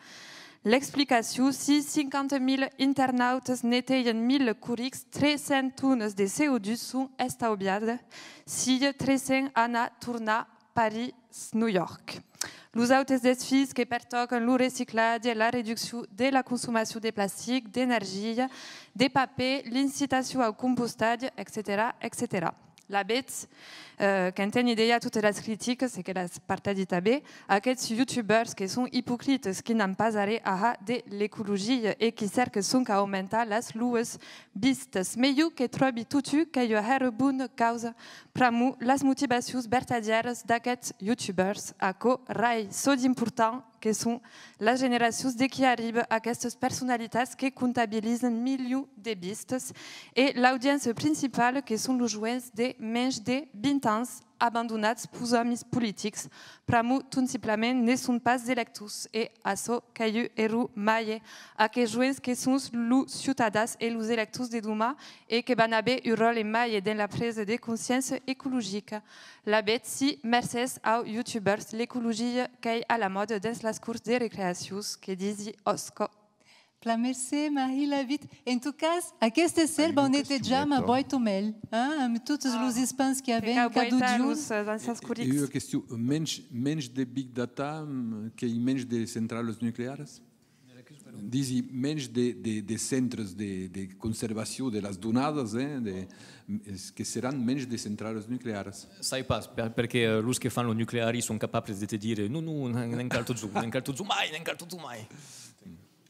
L'explicacion, si cinquanta mila internautas netejan mila corrics, tres cents tonas de C O dus son estauviadas, sia tres cents anar-tornar París, New York. Los autes desfis que pertòcan lo reciclatge, la reduccion de la consomacion de plastic, d'energia, de papèr, l'incitacion au compostatge, etcetèra, etcetèra. Lavetz, eh, qu'enteni dejà totas las criticas e que las partatgi tanben, aqueths youtubeurs que son ipocritas, qui n'an pas arré a har de l'ecologia e qui cèrcan sonque a aumentar las luas vistas. Mès jo que tròbi totun qu'ei ua hèra bona causa, pr'amor las motivacions vertadièras d'aqueths youtubeurs, aquò rai çò d'important que son las generacions de qui arriban, aquestas personalitats que comptabilizan milions de vistas, e l'audiéncia principala que son los joens de mensh de vint ans, abandonats peus òmis politics, pr'amor, tot simplament, ne son pas electors, e açò qu'ei ua error màger. Aqueths joens que son los ciutadans e los electors de doman e que van aver un ròtle màger dens la presa de consciéncia ecologica. Lavetz, si, mercés aus youtubers, l'ecologia qu'ei a la mòda dens las corts de recreacions, que disi òsca. Plan mercé, Marie Lavitte. En tot cas, aqueste ser vau netejar ma boita mail, hein, amb totes los espans que avèm cada jorn. Los, eh, dans sas corrics. E ua question, mensh, mensh de big data, mm, qu'ei mensh de centralas nuclearas? Disi, mensh de, de, de centres de, de conservacion de las donadas, eh, de, es que seràn mensh de centralas nuclearas. Sai pas, per, perque, eh, los que fan lo nucleari son capables de te dire, non, non, ne'n, ne'n cal totjorn, ne'n cal totjorn mai, ne'n cal totjorn mai.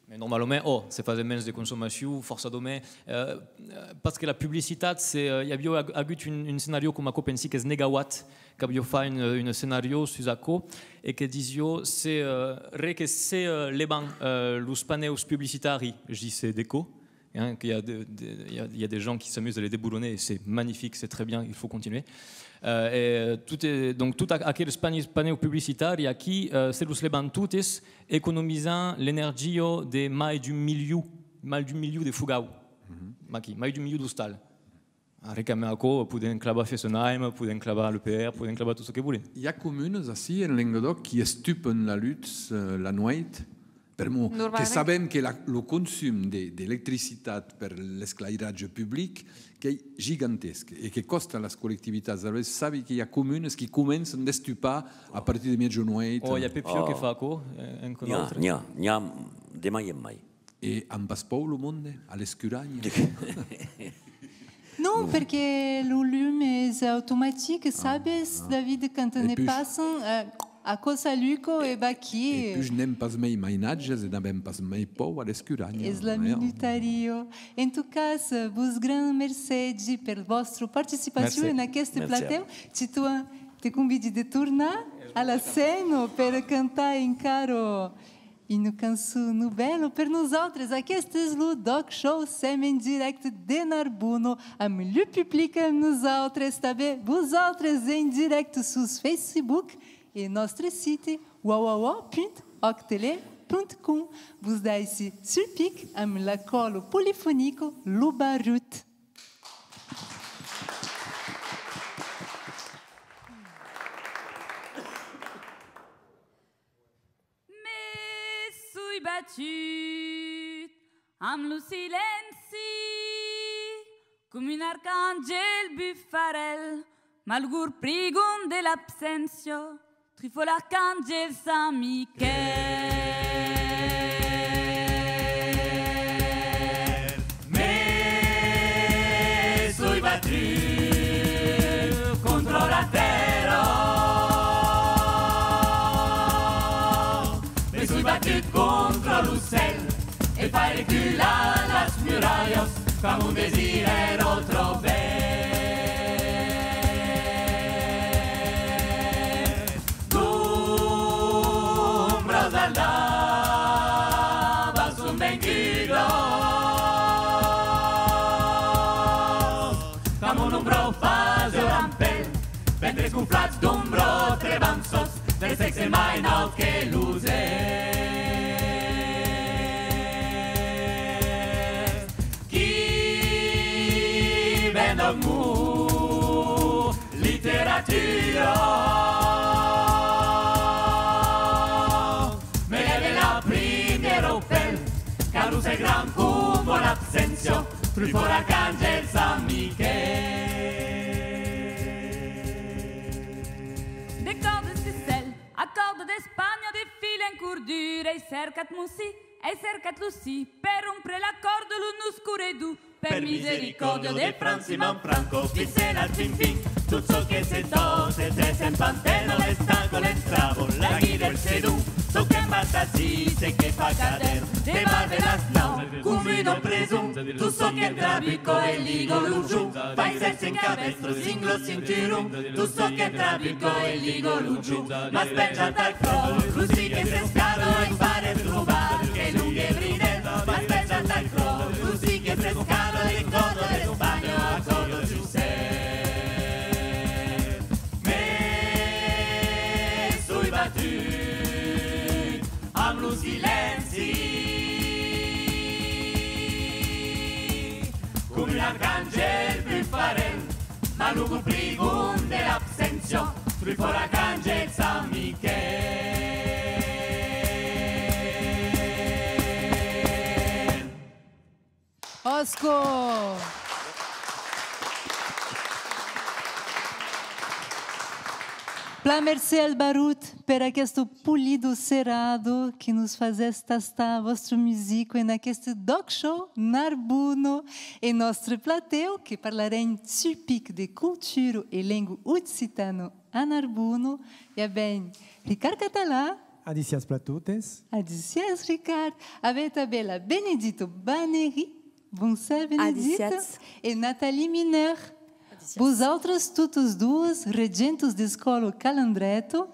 Mès normalament, ò, se fasen mens de consomacion, forçadament, eh, eh, parce que la publicitat, se, eh, i aviá ag-, agut un, un scenario coma aquò, pensi qu'es Negawatt, qu'aviá fach un, un scenario sus aquò, e que disiá, se, eh, re que se, eh, levan, eh, los panèus publicitaris, J C Deco, hein, que i a de, de, i a, i a des gens qui s'amusent à les déboulonner, et c'est magnifique, c'est très bien, il faut continuer. Euh, et tout est, donc, tot a-, aqueles pani-, panèus publicitaris aquí, euh, se los levan totes, economizant l'energia de mai d'un milion, mai d'un milion de fogaus. Aquí, mai d'un milion d'ostals. Arrecamem aquò, podem clavar Fessenheim, podem clavar l'E P R, podem clavar tot çò que volem. I a comunas ací en Lengadòc qui estupan la lutz, eh, la nueit, permor que sabem que la, lo consum de, d'electricitat per l'esclairatge public qu'ei gigantesc e que còsta a las collectivitats. Alavetz sabi que i a comunas qui començan d'estupar a partir de mièjanueit. Oh, i a Pepiu que fa aquò, eh, encara. N'i a, n'i a, n'i a de mai en mai. E an pas paur lo monde, a l'escuralha? Non, perque lo lum es automatic, sabes, David, quand ne passan, eh, aquò s'aluca e vaquí. E puish n'èm pas mei mainatges e n'avèm pas mei paur a l'escuralha. Es la minutaria. En tot cas, vos gran mercegi per vòstra participacion en aqueste platèu. Titoan, te convidi de tornar a la scèna per cantar encara una cançon novèla per nosautres. Aqueste es lo D'ÒC Show, sèm en dirècte de Narbona, amb lo public amb nosautres, tanben vosautres en dirècte sus Facebook e nòstre site w w w punt òctele punt com. Vos daissi sul pic amb la còla polifonica Lo Barrut. Me soi batut amb lo silenci com un arcangèl bufarèl, malgor prigon de l'abséncia, trufòl arcangèl Sant Miquèl. Me soi batut contra la tèrra, me soi batut contra lo cèl e fai recular las muralhas qu'amont desir èra tròp bèl. D'ombras al davant son vengudas, qu'amont ombra fasiá rampèl, ventres gonflats d'ombra trebançòts, del sèxe mai naut que los èrs. Qui ven d'amor, literatura, me lève la primièra pel, car lo ser grand coma l'abséncia, trufòl arcangèl Sant Miquèl. De còrdas de cèl a còrda d'Espanha, de fil en cordura, ai cercat mon si, ai cercat lo si, per rompre la còrda, lo nos corredor. Per misericòrdia de Franciman Franco, pincèl al fin fin tot çò que se tòca, se se s'empantena, l'estaca, l'entrava, la guida, el sedon, çò qu'embarca si, se que fa cadèr, de barre las naus, com una preson, tot çò qu'entrabuca e liga lo jorn, fai cèrc en cabestra, singla cinturon, tot çò qu'entrabuca e liga lo jorn, mas penjat al cròs, lo si que s'escada, en barre trobar, que longue bridèl, mas penjat al cròs, lo si que s'escada, de còrda d'Espanha a còrda Josèp. Me Coma un arcangèl bufarèl, maluc brigond de l'abséncia, trufòt arcangèl Sant Miquèl. Òsca! Plan mercé al Barut per aquesta polida serada que nos fasètz tastar vòstra musica en aqueste D'ÒC Show Narbona. En nòstre platèu que parlarem tipic de cultura e lenga occitana a Narbona, i a ben Ricard Català. Adissiatz plan totes. Adissiatz, Ricard. Avèm tanben la Benedita Baneri. Bonser, Benedita. Adissiatz. E Nathalie Mineur. Adissiatz. Vosautres totas doas, regentas d'escòla Calandreta,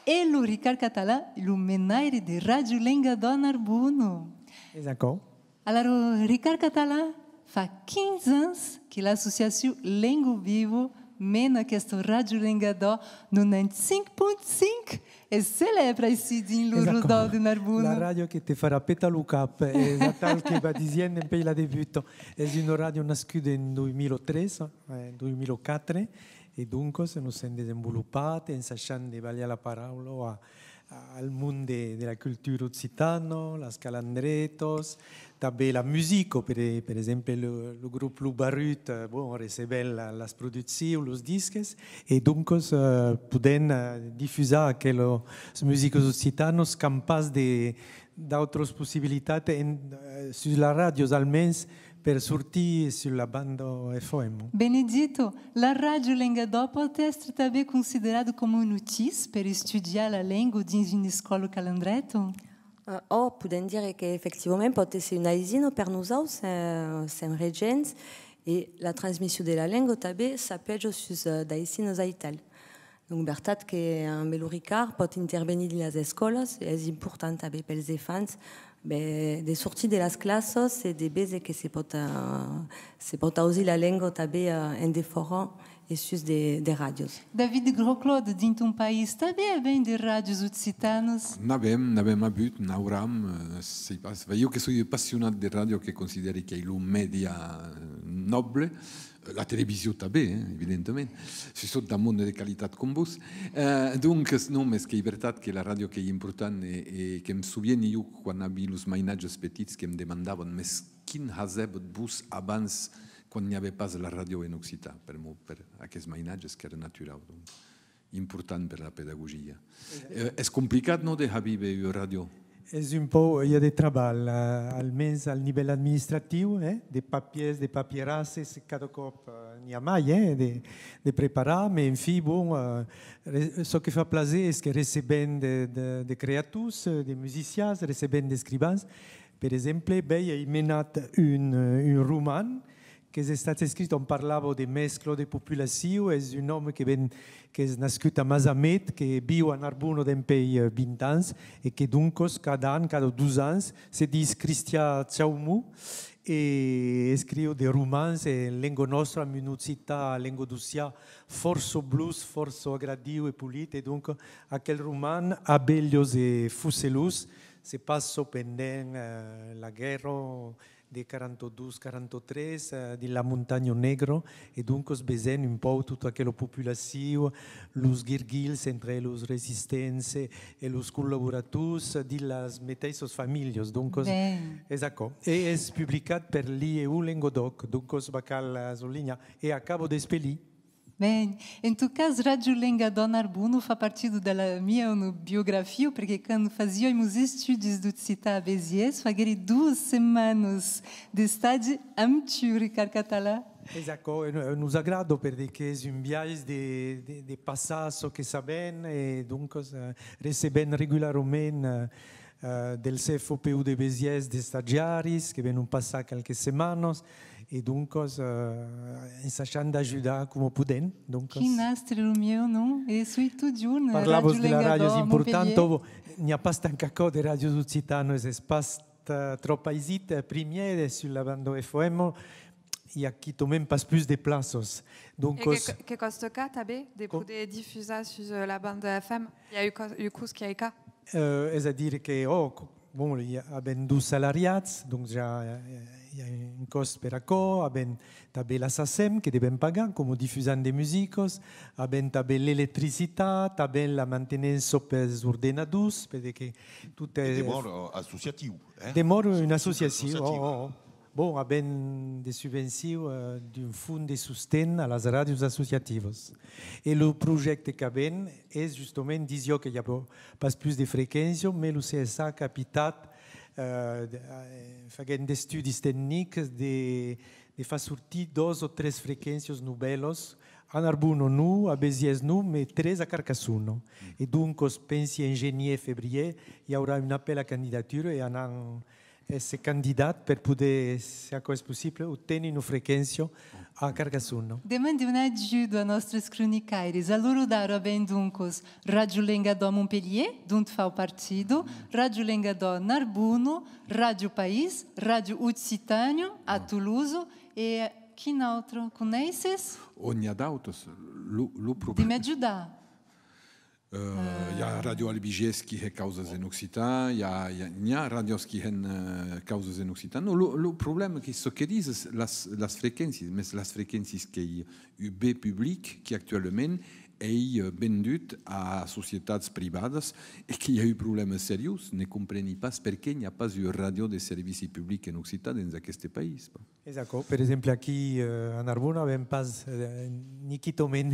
e lo Ricard Català, lo menaire de Ràdio Lengadòc Narbona. Es aquò. Alara, Ricard Català, fa quinze ans que l'associacion Lenga Viva mena aquesta Ràdio Lengadòc nonanta cinc punt cinc, es celèbra aicí dins lo rodòl de Narbona. La ràdio que te farà petar lo cap, es atal que va disent dempuèi la debuta. Es una ràdio nascuda en dos mil tres, en dos mil quatre, e doncas nos sèm desenvolopats, ensajant de balhar la paraula a, al mond de, de la cultura occitana, las calandretas, tanben la musica, per, per exemple, lo, lo grop Lo Barut, eh, bon, recebèm la, las produccions, los disques, e doncas, eh, podèm, eh, difusar aquelas musicas occitanas qu'an pas de, d'autras possibilitats en, eh, sus las ràdios, almens per sortir sus la banda F M. Benedita, la Ràdio Lengadòc pòt èstre tanben considerada coma un utís per estudiar la lenga dins una escòla Calandreta? Eh, òc, podèm dire que efectivament pòt èsser una aisina per nosaus, eh, sèm regents, e la transmission de la lenga tanben s'apèja sus, eh, d'aisinas aital. Donc, vertat que, eh, ambe lo Ricard pòt intervenir dins las escòlas, e es important tanben pels enfants, ben, de sortir de las classas e de véser que se pòt, eh, se pòt ausir la lenga tanben, eh, en defòra e sus de, de ràdios. David Grosclaude, dins ton país tanben avèm de ràdios occitanas? N'avèm, n'avèm avut, n'auram, eh, sai pas. Ben, ieu que soi passionat de ràdio, que considèri qu'ei lo mèdia, eh, nòble, la television tanben, eh, evidentament, sustot dab monde de qualitat com vos. Eh, donc, non, mes qu'ei vertat que la ràdio qu'ei important e, e que'm sovieni ieu quan aví los mainatges petits que'm demandavan: mes quin hasèvetz vos abans quan n'i avè pas la ràdio en occitan? Per'mor, per aqueths mainatges qu'èra naturau, donc, important per la pedagogia. Eh, es complicat, non, de har víver ua ràdio? Es un pauc, i a de trabalh, eh, almens al nivèl administratiu, eh, de papièrs, de papierasses, cada còp, eh, n'i a mai, eh, de, de preparar, mes enfin, bon, eh, re-, çò que fa plaser es que recebèm de, de, de creators, eh, de musicians, recebèm d'escrivans. Per exemple, uèi ai menat un, eh, un roman qu'es estat escrit, on parlava de mescla de populacion, es un òme que ven, qu'es nascut a Masamet, que viu a Narbona dempuèi, eh, vint ans, e que doncas cada an, cada dos ans, se ditz Cristian Chaumont, e escriu de romans en lenga nòstra, amb un occitan lengadocian fòrça blos, fòrça agradiu e polit, e donc aquel roman, Abelhas e focelons, se passa pendent, eh, la guèrra de quaranta dos quaranta tres, eh, dins la Montanha Negra, e doncas vesèm un pauc tota aquela populacion, los guirguilhs entre los resistents e, e los collaborators dins las meteissas familhas. Doncas, ben, es aquò. E es publicat per l'I E U Lengadòc, doncas va cal, eh, solinhar. E acaba d'espelir. Ben, en tot cas, Ràdio Lengadòc Narbona fa partida de la mieu biografia, perque quand fasiái mos estudis d'occitan a Besièrs, faguèri doas setmanas d'estagi amb tu, Ricard Català. Es aquò, e no-, nos agrada, perque es un biais de, de, de passar çò que sabèm, e doncas, eh, recebèm regularament, eh, eh, del C F O P U de Besièrs d'estagiaris que venon passar qualques setmanas, e doncas, eh, ensajam d'ajudar coma podèm. Doncas, quin astre lo mieu, non? E soi totjorn a Ràdio Lengadòc, Montpelhièr. Parlavas de la ràdio, es important, n'i a pas tant qu'aquò de ràdios occitanas, es pas, eh, tròp aisit, eh, primièr, e sus la banda F M, i a quitament pas pus de plaças. Doncas, e que, que còsta car tanben de poder difusar sus, eh, la banda F M? I a un còs, un còst qui ei car? Eh, es a dire que, ò, co-, bon, i a, avèm dos salariats, donc ja, eh, i a un còst per aquò, avèm tanben la SACEM que devèm pagar coma difusant de musicas, avèm tanben l'electricitat, avèm la mantenença pels ordenadors, perque tot E es demòra, eh, associatiu, eh? Demòra una Sempre associacion, associatiu. Oh, oh, oh. Bon, avèm de subvencions, eh, d'un fons de sosten a las ràdios associativas. E lo projècte qu'avèm es justament, disiá que i a pas plus de frequéncia, mai lo C S A qu'a pitat, eh, de, eh, faguent d'estudis tecnics, de, de far sortir dos o tres frequéncias novèlas, a Narbona non, a Besièrs non, mai tres a Carcassona. E doncas, pensi en genièr, febrièr, i aurà un apèl a candidatura e anam èsser candidat per poder, se aquò es possible, obténer una frequéncia a Carcassona. Demandi una ajuda a nòstres cronicaires. A l'ora d'ara avèm doncas Ràdio Lengadòc Montpelhièr, dont fau partida, Ràdio Lengadòc Narbona, Ràdio País, Ràdio Occitània a Tolosa e quin autre coneisses? O n'i a d'autres. Lo, lo De problèma m'ajudar. Euh, i a Ràdio Albigés qui hè causas en occitan, i a, i a, n'i a ràdios qui hèn, euh, causas en occitan. Non, lo, lo problèma qu'es çò que dises, las, las frequéncias, mes las frequéncias qu'ei un ben public qui actualament ei, euh, vendut a societats privadas e que i a un problèma seriós. Ne compreni pas perqué n'i a pas un ràdio de servici public en occitan dens aqueste país. Es aquò. Per exemple, aquí, eh, a Narbona, avèm pas, eh, ni quitament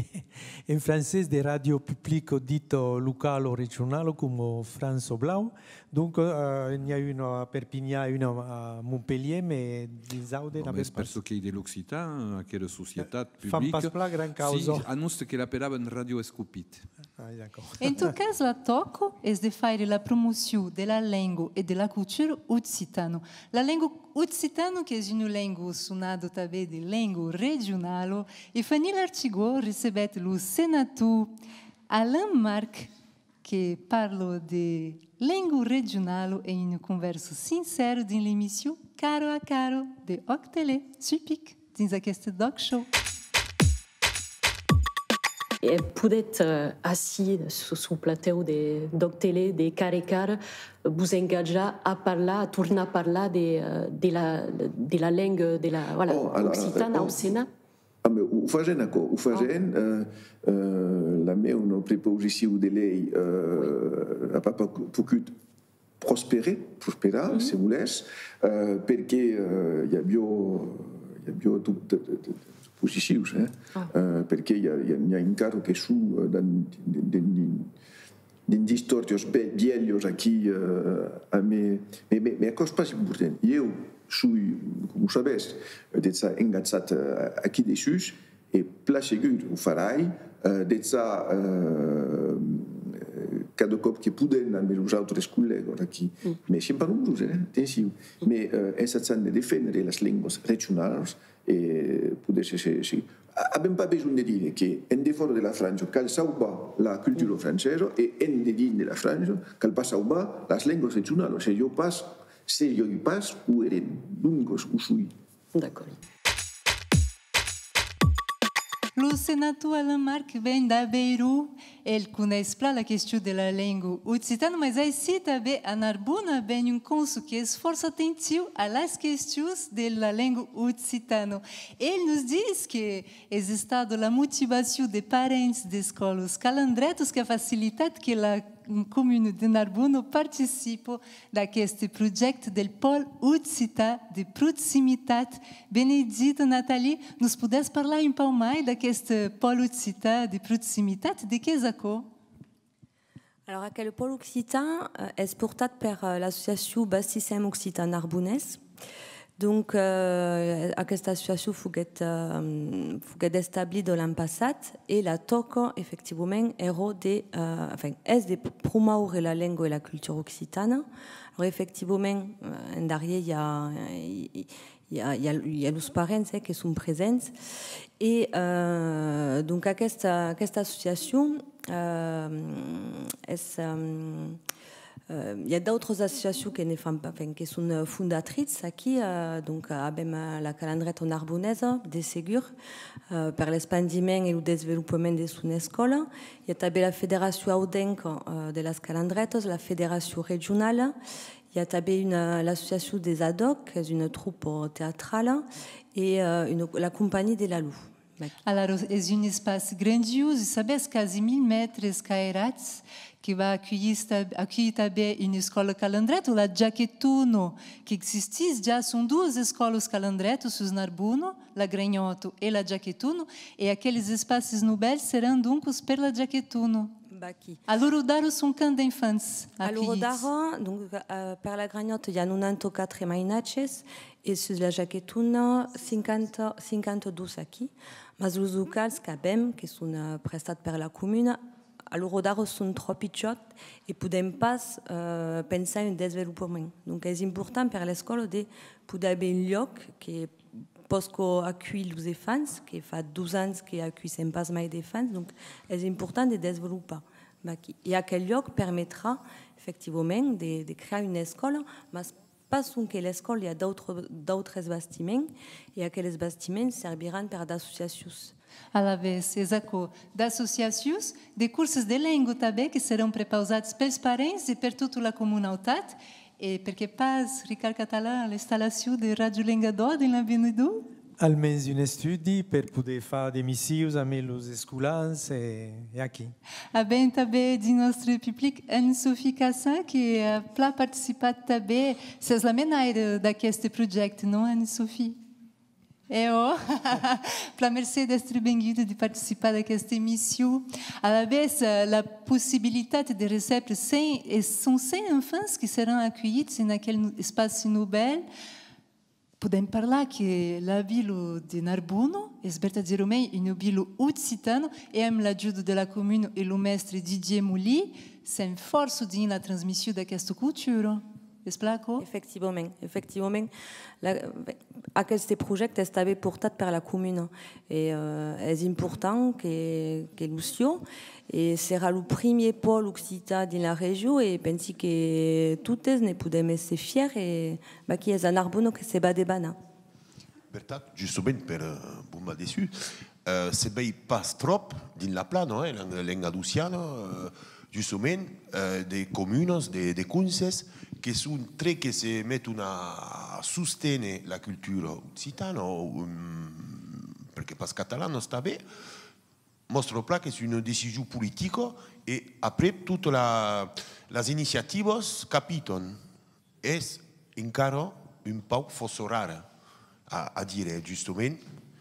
en francés de ràdio publica dita locala o regionala, coma France o Blau. Donc, eh, n'i a una a Perpinhan e una a Montpelhièr, mai dins Aude n'avèm pas. Non, mes per çò qu'ei de l'occitan, aquera societat publica... Fan pas plan gran causa. Si, a nos que l'aperavan ràdio escopit. Ah, d'accord. En tot cas, la tòca es de faire la promocion de la lenga e de la cultura occitana. La lenga occitana, qu'es una lenga sonada tanben de lenga regionala, e Fanny Lartigot recebèt lo senator Alain Marc, que parla de lenga regionala en una convèrsa sincèra dins l'emission Caro a Caro de Òc Tele, sul pic, dins aqueste D'Òc Show. E podètz, eh, ací, sus, sul platèu de, d'Òc Tele, de Cara e Cara, vos engatjar a parlar, a tornar parlar de, eh, de la, de la lenga, de la, voilà, Oh, alors, occitana euh, au Senat? Ah, mais o fasèm aquò, o fasèm, euh, euh, la meuna prepausicion de lei, euh, a pas po-, pogut prosperar, prosperar, se volètz, euh, perque, euh, i aviá, i aviá tot de, de, de, d'oposicions, hein, euh, perque i a, i a, n'i a encara que son, euh, dins, dins, dins, dins d'istòrias ve-, vièlhas aquí, euh, a me, me, me, me aquò's pas important. Ieu soi, coma o sabètz, dejà engatjat, euh, aquí dessús, e plan segur o farai, euh, dejà, euh, cada còp que podèm amb los autres collègas aquí. Mes sèm pas nombroses, eh, atencion. Mes, euh, ensajam de defendre las lengas regionalas e poder se, se, se, a-, avèm pas besonh de dire que en defòra de la França cal sauvar la cultura francesa e en dedins de la França cal pas sauvar las lengas regionalas. Se i a pas, se i a pas, o èrem, doncas o soi. D'acòrd. Lo senator Alain Marc ven d'Avairon. El coneis plan la question de la lenga occitana, mas aicí tanben a Narbona ven un cònsol qu'es fòrça atentiu a las questions de la lenga occitana. El nos ditz que es estada la motivacion de parents d'escòlas Calandretas qu'a facilitat que la comuna de Narbona participa d'aqueste projècte del pòl occitan de proximitat. Benedita, Nathalie, nos podètz parlar un pauc mai d'aqueste pòl occitan de proximitat? De qu'es aquò? Alors, aquel pòl occitan, euh, es portat per, euh, l'associacion Bastissèm Occitan Narbonés. Donc, euh, aquesta associacion foguèt, euh, foguèt establida l'an passat e la tòca, efectivament, èra de, euh, enfin, es de promoure la lenga e la cultura occitana. Alors, efectivament, euh, en darrièr, i a, i, i a, i a, i a los parents, eh, que son presents. E, euh, donc, aquesta, aquesta associacion, euh, es, euh, Euh, i a d'autras associacions que ne fan pas, enfin, que son, euh, fondatritz aquí, euh, donc, euh, avèm, euh, la Calandreta Narbonesa, de segur, euh, per l'espandiment e lo desvelopament de son escòla. I a tanben la Federacion Audenca, euh, de las Calandretas, la Federacion Regionala, I a tanben una, l'associacion des Ad Hoc, qu'es una tropa teatrala, e, eh, una, la companhia de l'Alou. Alara, es un espaci grandiós, e sabètz, quasi mil mètres cairats, que va aculhir, aculhir tanben una escòla Calandreta, o la Jaquetona, qu'existís ja, son doas escòlas Calandreta sus Narbona, la Granhòta e la Jaquetona, e aqueles espacis novèls seràn doncas per la Jaquetona. Vaquí. A l'ora d'ara son quant d'enfants aculhits? A l'ora d'ara, donc, eh, per la Granhòta, i a nonanta quatre mainatges e sus la Jaquetona, cinquanta, cinquanta-dos aquí. Mas los locals qu'avèm, que son, eh, prestats per la comuna, a l'ora d'ara son tròp pichòts e podèm pas, eh, pensar un desvelopament. Donc, es important per l'escòla de poder aver un luòc que pòsca aculhir los enfants, que fa dos ans que aculhissèm pas mai d'enfants, donc es important de desvolopar. Vaquí. E aquel luòc permetrà, efectivament, de, de crear una escòla, mas pas sonque l'escòla, i a d'autres, d'autres bastiments, e aqueles bastiments serviràn per d'associacions. Alavetz, es aquò, d'associacions, de corses de lenga tanben que seràn prepausats pels parents e per tota la comunautat, e perqué pas Ricard Català a l'installacion de Ràdio Lengadòc dins l'avenidor? Almens un estudi per poder far d'emissions amb los escolans e, e aquí. Avèm tanben dins nòstre public Anne-Sophie Cassin, que a plan participat tanben. Sètz la menaire d'aqueste projècte, non, Anne-Sophie? E ò! Plan mercé d'èstre venguda, de participar d'aquesta emission. Alavetz, eh, la possibilitat de recèbre cent e son cent enfants que seràn aculhits en aquel espaci novèl. Podèm parlar que la vila de Narbona es vertadièrament una vila occitana e amb l'ajuda de la comuna e lo mèstre Didier Molin, sèm fòrça dins la transmission d'aquesta cultura. Es plan aquò? Efectivament, efectivament. La, ben, aqueste projècte es tanben portat per la comuna e, eh, es important que, que lo siá. E serà lo primièr pòl occitan dins la region e pensi que totes ne podèm èsser fièrs e vaquí es a Narbona que se va debanar. Vertat, justament per, eh, bombar dessús, eh, se vei pas tròp dins la plana, eh, l'en-, lengadociana, eh, justament, eh, de comunas, de, de conses que son tre que se meton a sosténer la cultura occitana, o, mm, perqué pas catalana tanben, mòstra plan qu'es una decision politica e aprèp totas la, las iniciativas capitan. Es encara un pauc fòrça rara a, a dire, justament.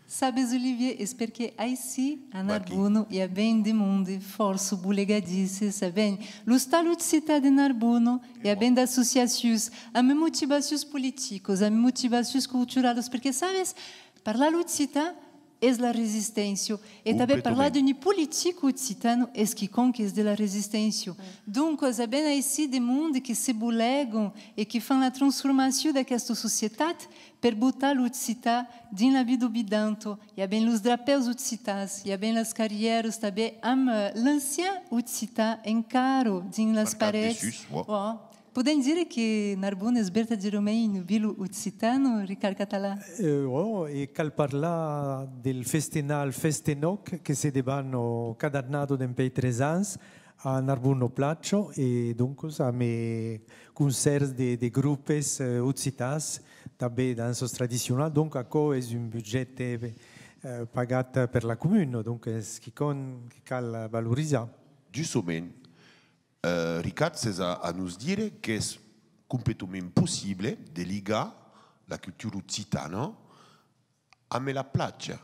Sabes, Olivier, es perqué aicí, a Narbona, i a ben de monde fòrça bolegadisses, avèm l'Ostal Occitan de Narbona, i a ben d'associacions amb motivacions politicas, amb motivacions culturalas, perqué, sabes, parlar l'occitan es la resisténcia. E tanben parlar d'una politica occitana es quicòm qu'es de la resisténcia. Doncas, avèm aicí de monde que se bolegan e que fan la transformacion d'aquesta societat per botar l'occitan dins la vida vidanta. I a ben los drapèus occitans, i a ben las carrièras tanben amb, eh, l'ancian occitan encara dins las parets. Ò. Podèm dire que Narbona es vertadièrament una vila occitana, Ricard Català? Eh, ò, e cal parlar del festenal Festenòc que se debana cada annada dempuèi tres ans a Narbona Platja e, doncas, amb, eh, concèrts de, de gropes, eh, occitans, tanben danças tradicionalas. Donc, aquò es un budget, eh, pagat per la comuna, donc es quicòm que cal valorizar. Justament, Eh, Ricard, sètz a, a nos dire qu'es completament possible de ligar la cultura occitana amb la platja.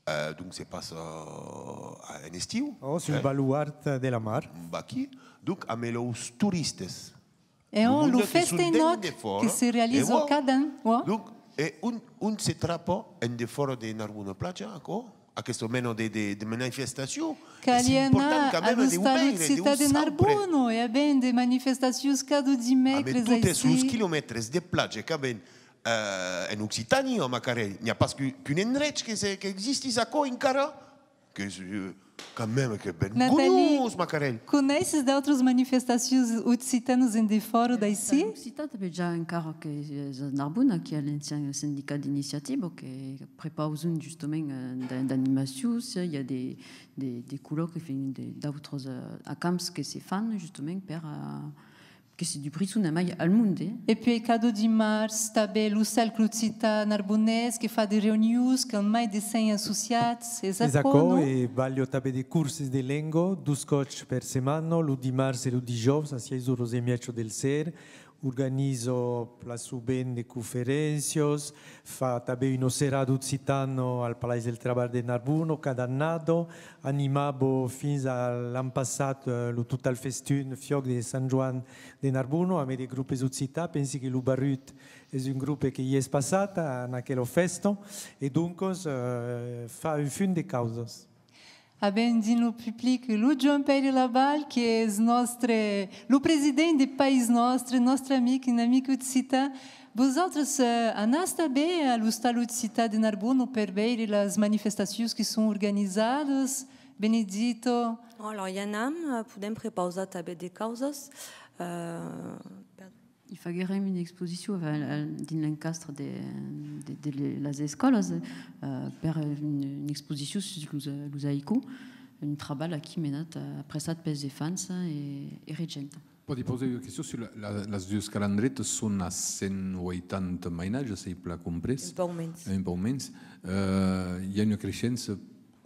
Eh, donc se passa, eh, en estiu. Ò, sul baluard de la mar. Vaquí. Donc, amb los toristas. E ò, lo Festenòc que se realiza cada an, ò. Donc, e ont, ont se trapa en defòra de Narbona Platja, aquò? Aquesta mena de, de, de manifestacion. Caliá anar a l'Ostal Occitan de Narbona, i a ben de manifestacions cada dimècres aicí. Amb totes los quilomètres de platja qu'avèm, eh, en Occitània, macarèl, n'i a pas que, qu'un endrech que se, qu'existís aquò encara, que, eh, quand même, que ben conhós, macarèl. Coneisses d'autras manifestacions occitanas en defòra d'aicí? L'Occitan tanben, ja encara que es a Narbona, qu'i a l'ancian sindicat d'iniciativa que prepausan justament, eh, d'a-, d'animacions, i a de, de, de collòquis, enfin, de, d'autras, eh, acamps que se fan justament per, eh, Que se dubrison amai al monde, eh? E puèi cada dimars, tanben lo Cercle Occitan Narbonés que fa de reünions qu'an mai de cent associats, es aquò, non? E balha tanben de corses de lenga, dos còps per setmana, lo dimars e lo dijòus, a sièis oras e mièja del ser, organiza plan sovent de conferéncias, fa tanben una serada occitana al Palais del Trabalh de Narbona cada annada, animava fins a l'an passat, eh, lo Total Festun, fiòc de Sant Joan de Narbona, amé de gropes occitans. Pensi que lo Barrut es un grope que i es passat en aquela fèsta, e doncas, eh, fa un fum de causas. Avèm dins lo public lo Joan-Pèire Laval, que es nòstre, lo president de País Nòstre, nòstre amic, un amic occitan. Vosautres, eh, anatz tanben a l'Ostal Occitan de Narbona per veire las manifestacions que son organizadas? Benedito? Alòrs, i anam, eh, podèm prepausar tanben de causas. Eh, perdon. I faguèrem una exposicion, enfin, al, dins l'encastre de, de, de le-, las escòlas, eh, per una, una exposicion sus los, los haikus, un trabalh aquí menat, eh, apressat pels enfants e, e regenta. Pòdi pausar una question sus la, la, las duas calandretas? Son a cent ueitanta mainatges, s'ai plan comprés. Un pauc mens. Un pauc mens. Eh, i a una creishença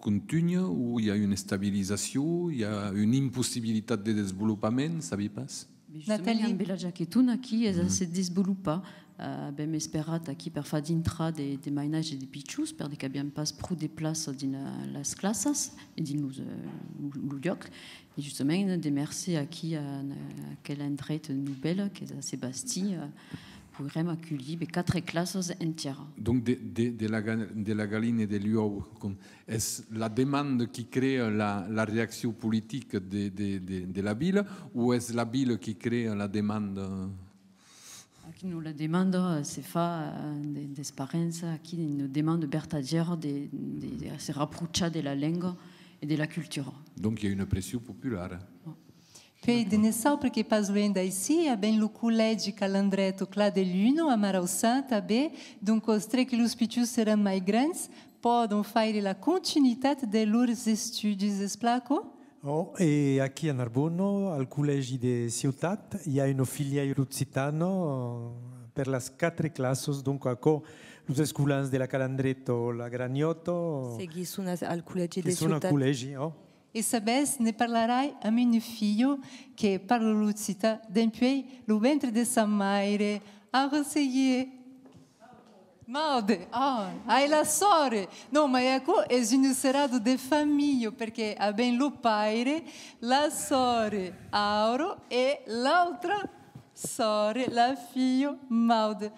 contunha o i a una estabilizacion, i a una impossibilitat de desvolopament, sabi pas. Nathalie. Justament, amb la jaquetona aquí es a se desvolopar. Eh, avèm esperat aquí per far dintrar de, de mainatges de pichons, per de qu'aviam pas pro de plaça dins la, las classas e dins los, eh, lo, lo luòc. E justament, de mercé aquí a, a aquel endret novèl qu'es a se bastir, eh, poguèrem aculhir, ben, quatre classas entièras. Donc, de, de, de la ga-, de la galina e de l'uòu, com, es la demanda qui crea la, la reaccion politica de, de, de, de la vila, o es la vila qui crea la demanda? Aquí, non, la demanda, eh, se fa, eh, de, dels parents, aquí, una demanda vertadièra de, de, de se raprochar de la lenga e de la cultura. Donc, i a una pression populara. Puèi, de ne saupre que pas luènh d'aicí, avèm lo collègi Calandreta Clar de Luna, a Marausan tanben, doncas, tre que los pichons seràn mai grands, pòdon faire la continuitat de lors estudis, es plan aquò? Oh, e aquí a Narbona, al collègi de Ciutat, i a una filièira occitana, eh, per las quatre classas, donc aquò, los escolans de la Calandreta, la Granhòta, seguisson a, al collègi de Ciutat. Que son al collègi, oh. E sabètz, ne parlarai amb una filha que parla l'occitan dempuèi lo ventre de sa maire. Ara seguié. Maude, oh, ai la sòrre. Non, mai aquò es una serada de familha, perque avèm lo paire, la sòrre, Auro, e l'autra sòrre, la filha, Maude.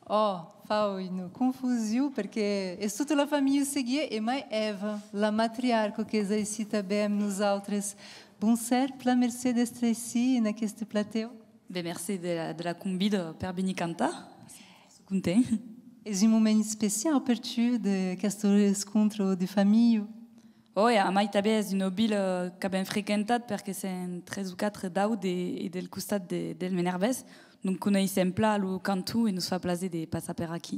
Oh, fau una confusion, perque es tota la familha Seguier e mai Eva, la matriarca, qu'es aicí tanben amb nosautres. Bonser, plan mercé d'èstre aicí, en aqueste platèu. Ben, mercé de la, de la convida per venir cantar. Soi content. Es un moment especiau per tu, de, aquesta rescontra de familha? Ò, e amai tanben es una vila qu'avèm frequentat, perque sèm tres o quatre d'Aude e, e del costat de, del Menervés. Donc coneissèm plan lo canton e nos fa plaser de passar per aquí.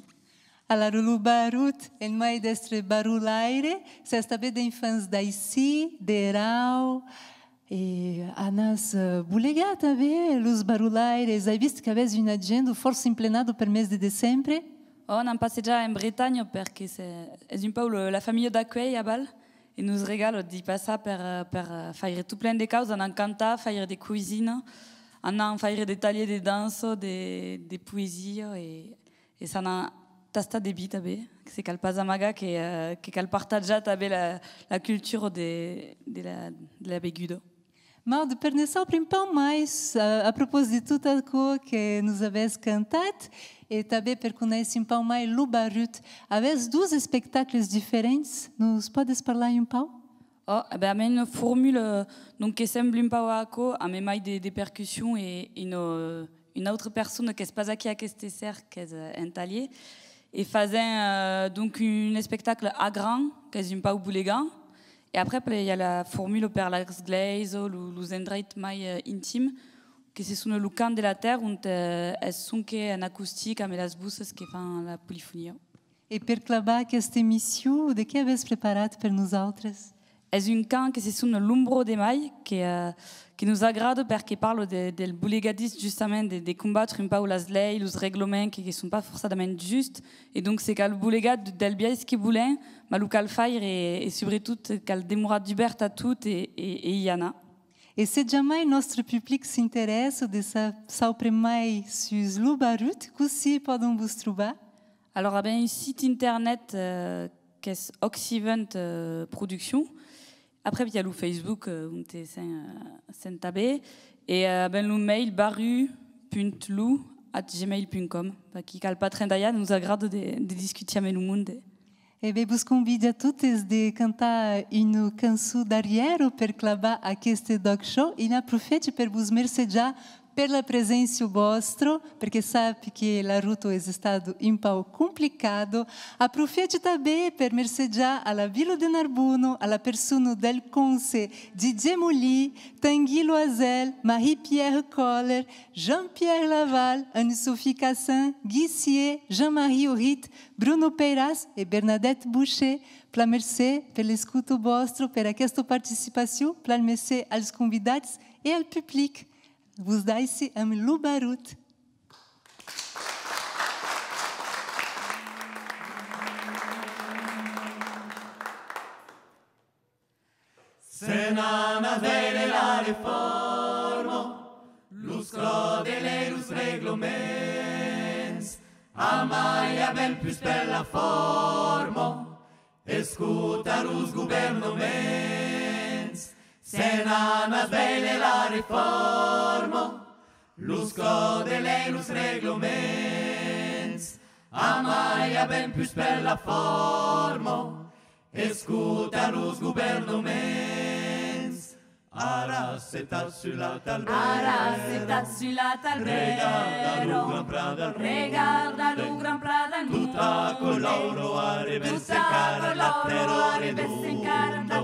Alara lo barrut, en mai d'èstre barrolaire, sètz tanben d'enfants d'aicí, d'Erau, e anatz, eh, bolegar tanben los barrolaires. Ai vist qu'avètz una agenda fòrça emplenada per mes de decembre. Ò, anam passejar en Bretanha, perque se, es un pauc lo, la familha d'acuèlh aval, e nos regala d'i passar per, eh, per, eh, faire tot plen de causas, anam cantar, faire de coisina, anam faire de talhièrs de dança, de, de poesia, e, e s'anam tastar de vin tanben, que se cal pas amagar, que, eh, que cal partatjar tanben la, la cultura de, de la, de la beguda. Maude, per ne saupre un pauc mai, a, a propòsit de tot aquò que nos avètz cantat, e tanben per conéisser un pauc mai lo barrut, avètz dos espectacles diferents, nos pòdes parlar un pauc? Ò, e ben, amé una formula, donc, que sembla un pauc a aquò, amé mai de, de percussion e, e una, una autra persona qu'es pas aquí aqueste ser, qu'es, eh, en talhièr, e fasèm, eh, donc, un espectacle a gran, qu'es un pauc bolegant, e après, i a la formula per las glèisas, lo, los endrets mai, eh, intims, que se sona lo cant de la tèrra, ont, eh, es sonque en acostic, amé las vossas que fan la polifonia. E per clavar aquesta emission, de qué avètz preparat per nosautres? Es un cant que se sona L'Ombra de Mai, que, eh, que nos agrada perque parla de, del bolegadís, justament, de, de combatre un pauc las leis, los reglaments que, que son pas forçadament justes, e donc se cal bolegar d-, del biais que volèm, mas lo cal faire e, e subretot cal demorar dubèrt a tot e, e, e i anar. E se jamai nòstre public s'interèssa de sa-, saupre mai sus Lo Barut, cossí pòdon vos trobar? Alors, avèm un site internet, eh, qu'es Oxyvent, eh, Production. Après, i a lo Facebook, eh, onte sèm, eh, sèm tanben. E, eh, avèm lo mail barut punt lo at gmail punt com. Vaquí, cal pas trendalhar, nos agrada de, de discutir amb lo monde. E ben, vos convidi a totes de cantar una cançon d'arrièra per clavar aqueste D'ÒC Show. E n'aprofiti per vos mercejar per la preséncia vòstra, perque sabi que la rota es estada un pauc complicada. Aprofiti tanben per mercejar a la vila de Narbona, a la persona del cònse Didier Molin, Tanguy Loisel, Marie-Pierre Koller, Jean-Pierre Laval, Anne-Sophie Cassin, Guy Sier, Jean-Marie Orit, Bruno Peiras e Bernadette Boucher. Plan mercé per l'escota vòstra, per aquesta participacion, plan mercé als convidats e al public. Vos daissi amb Lo Barut. Se n'anatz veire la reforma, los còdes e los reglaments, amai avèm pus per la forma, escota los governaments. Se n'anatz veire la reforma, los còdes e los reglaments, amai avèm pus per la forma, escota los governaments. Ara setatz sus la talbèra. Ara setatz sus la talbèra. Regarda lo grand prat del monde. Regarda lo grand prat del monde. Tot aquò l'aura arrebèssa encara la terra redonda.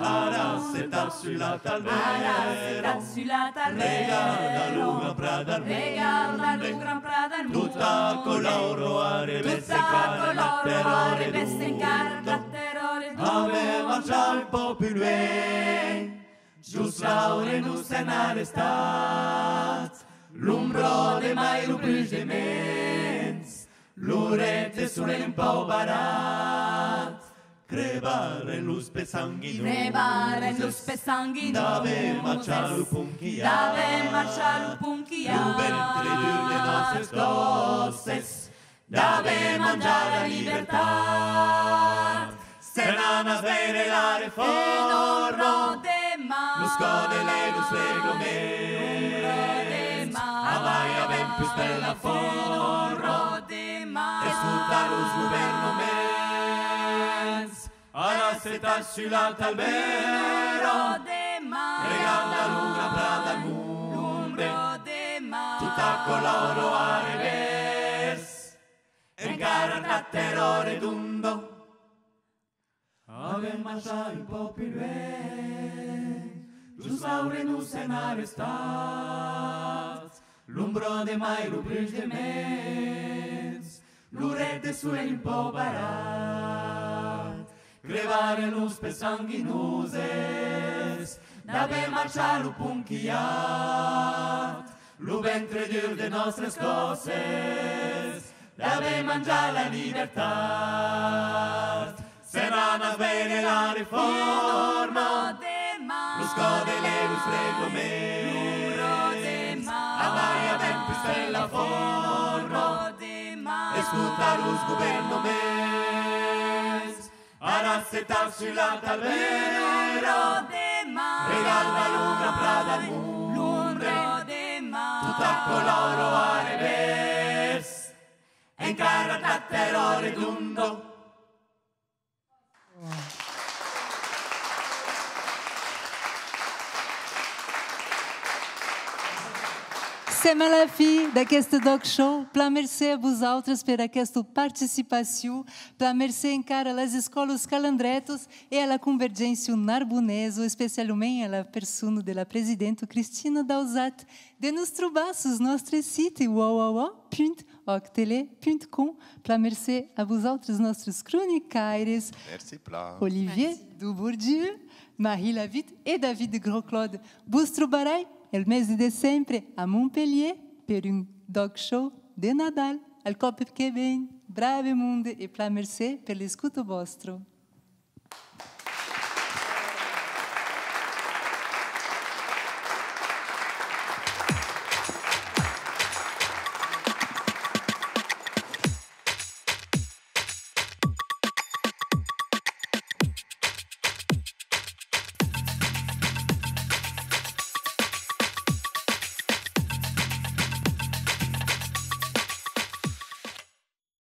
Ara setatz sus la talbèra. Ara setatz sus la talbèra. Regarda lo grand prat del monde. Regarda lo grand prat del monde. Tot aquò l'aura arrebèssa encara la terra redonda. Avèm marchat un pauc pus luènh, jos l'aure nos sèm arrestats. L'ombra de mai, lo bruch de mens, lo ret de solelh un pauc barat. Crebarem los pes sanguinoses. Crebarem los pes sanguinoses. D'avèm marchat lo ponch qu'i a. D'avèm marchat lo ponch qu'i a. Lo ventre dur de nòstres còsses. D'avèm manjat la libertat. Se n'anatz veire la reforma, los còdes e los reglaments. Amai avèm pus per la forma, escota los governaments. Ara setatz sus la talbèra, regarda lo grand prat del monde. Tot aquò l'aura arrebèssa encara la terra redonda. Avèm marchat un pauc pus luènh, jos l'aure nos sèm arrestats. L'ombra de mai, lo bruch de mens, lo ret de solelh un pauc barat. Crebarem los pes sanguinoses, d'avèm marchat lo ponch qu'i a. Lo ventre dur de nòstres còsses, d'avèm manjat la libertat. Se n'anatz veire la reforma, los còdes e los reglaments. Amai avèm pus per la forma, escota los governaments. Ara setatz sus la talbèra, regarda lo grand prat del monde. Tot aquò l'aura arrebèssa encara la terra redonda. Sèm a la fin d'aqueste D'ÒC Show. Plan mercé a vosautres per aquesta participacion. Plan mercé encara a las escòlas Calandretas e a la Convergéncia Narbonesa, especialament a la persona de la presidenta Cristina Dauzat, de nos trobar sus nòstre site www punt octele punt com. Plan mercé a vosautres, nòstres cronicaires. Merci plan. Olivier Dubourdieu, Marie Lavitte e David Grosclaude. Vos trobarai el mes de decembre a Montpelhièr per un D'ÒC Show de Nadal. Al còp que ven, brave monde, e plan mercé per l'escota vòstra.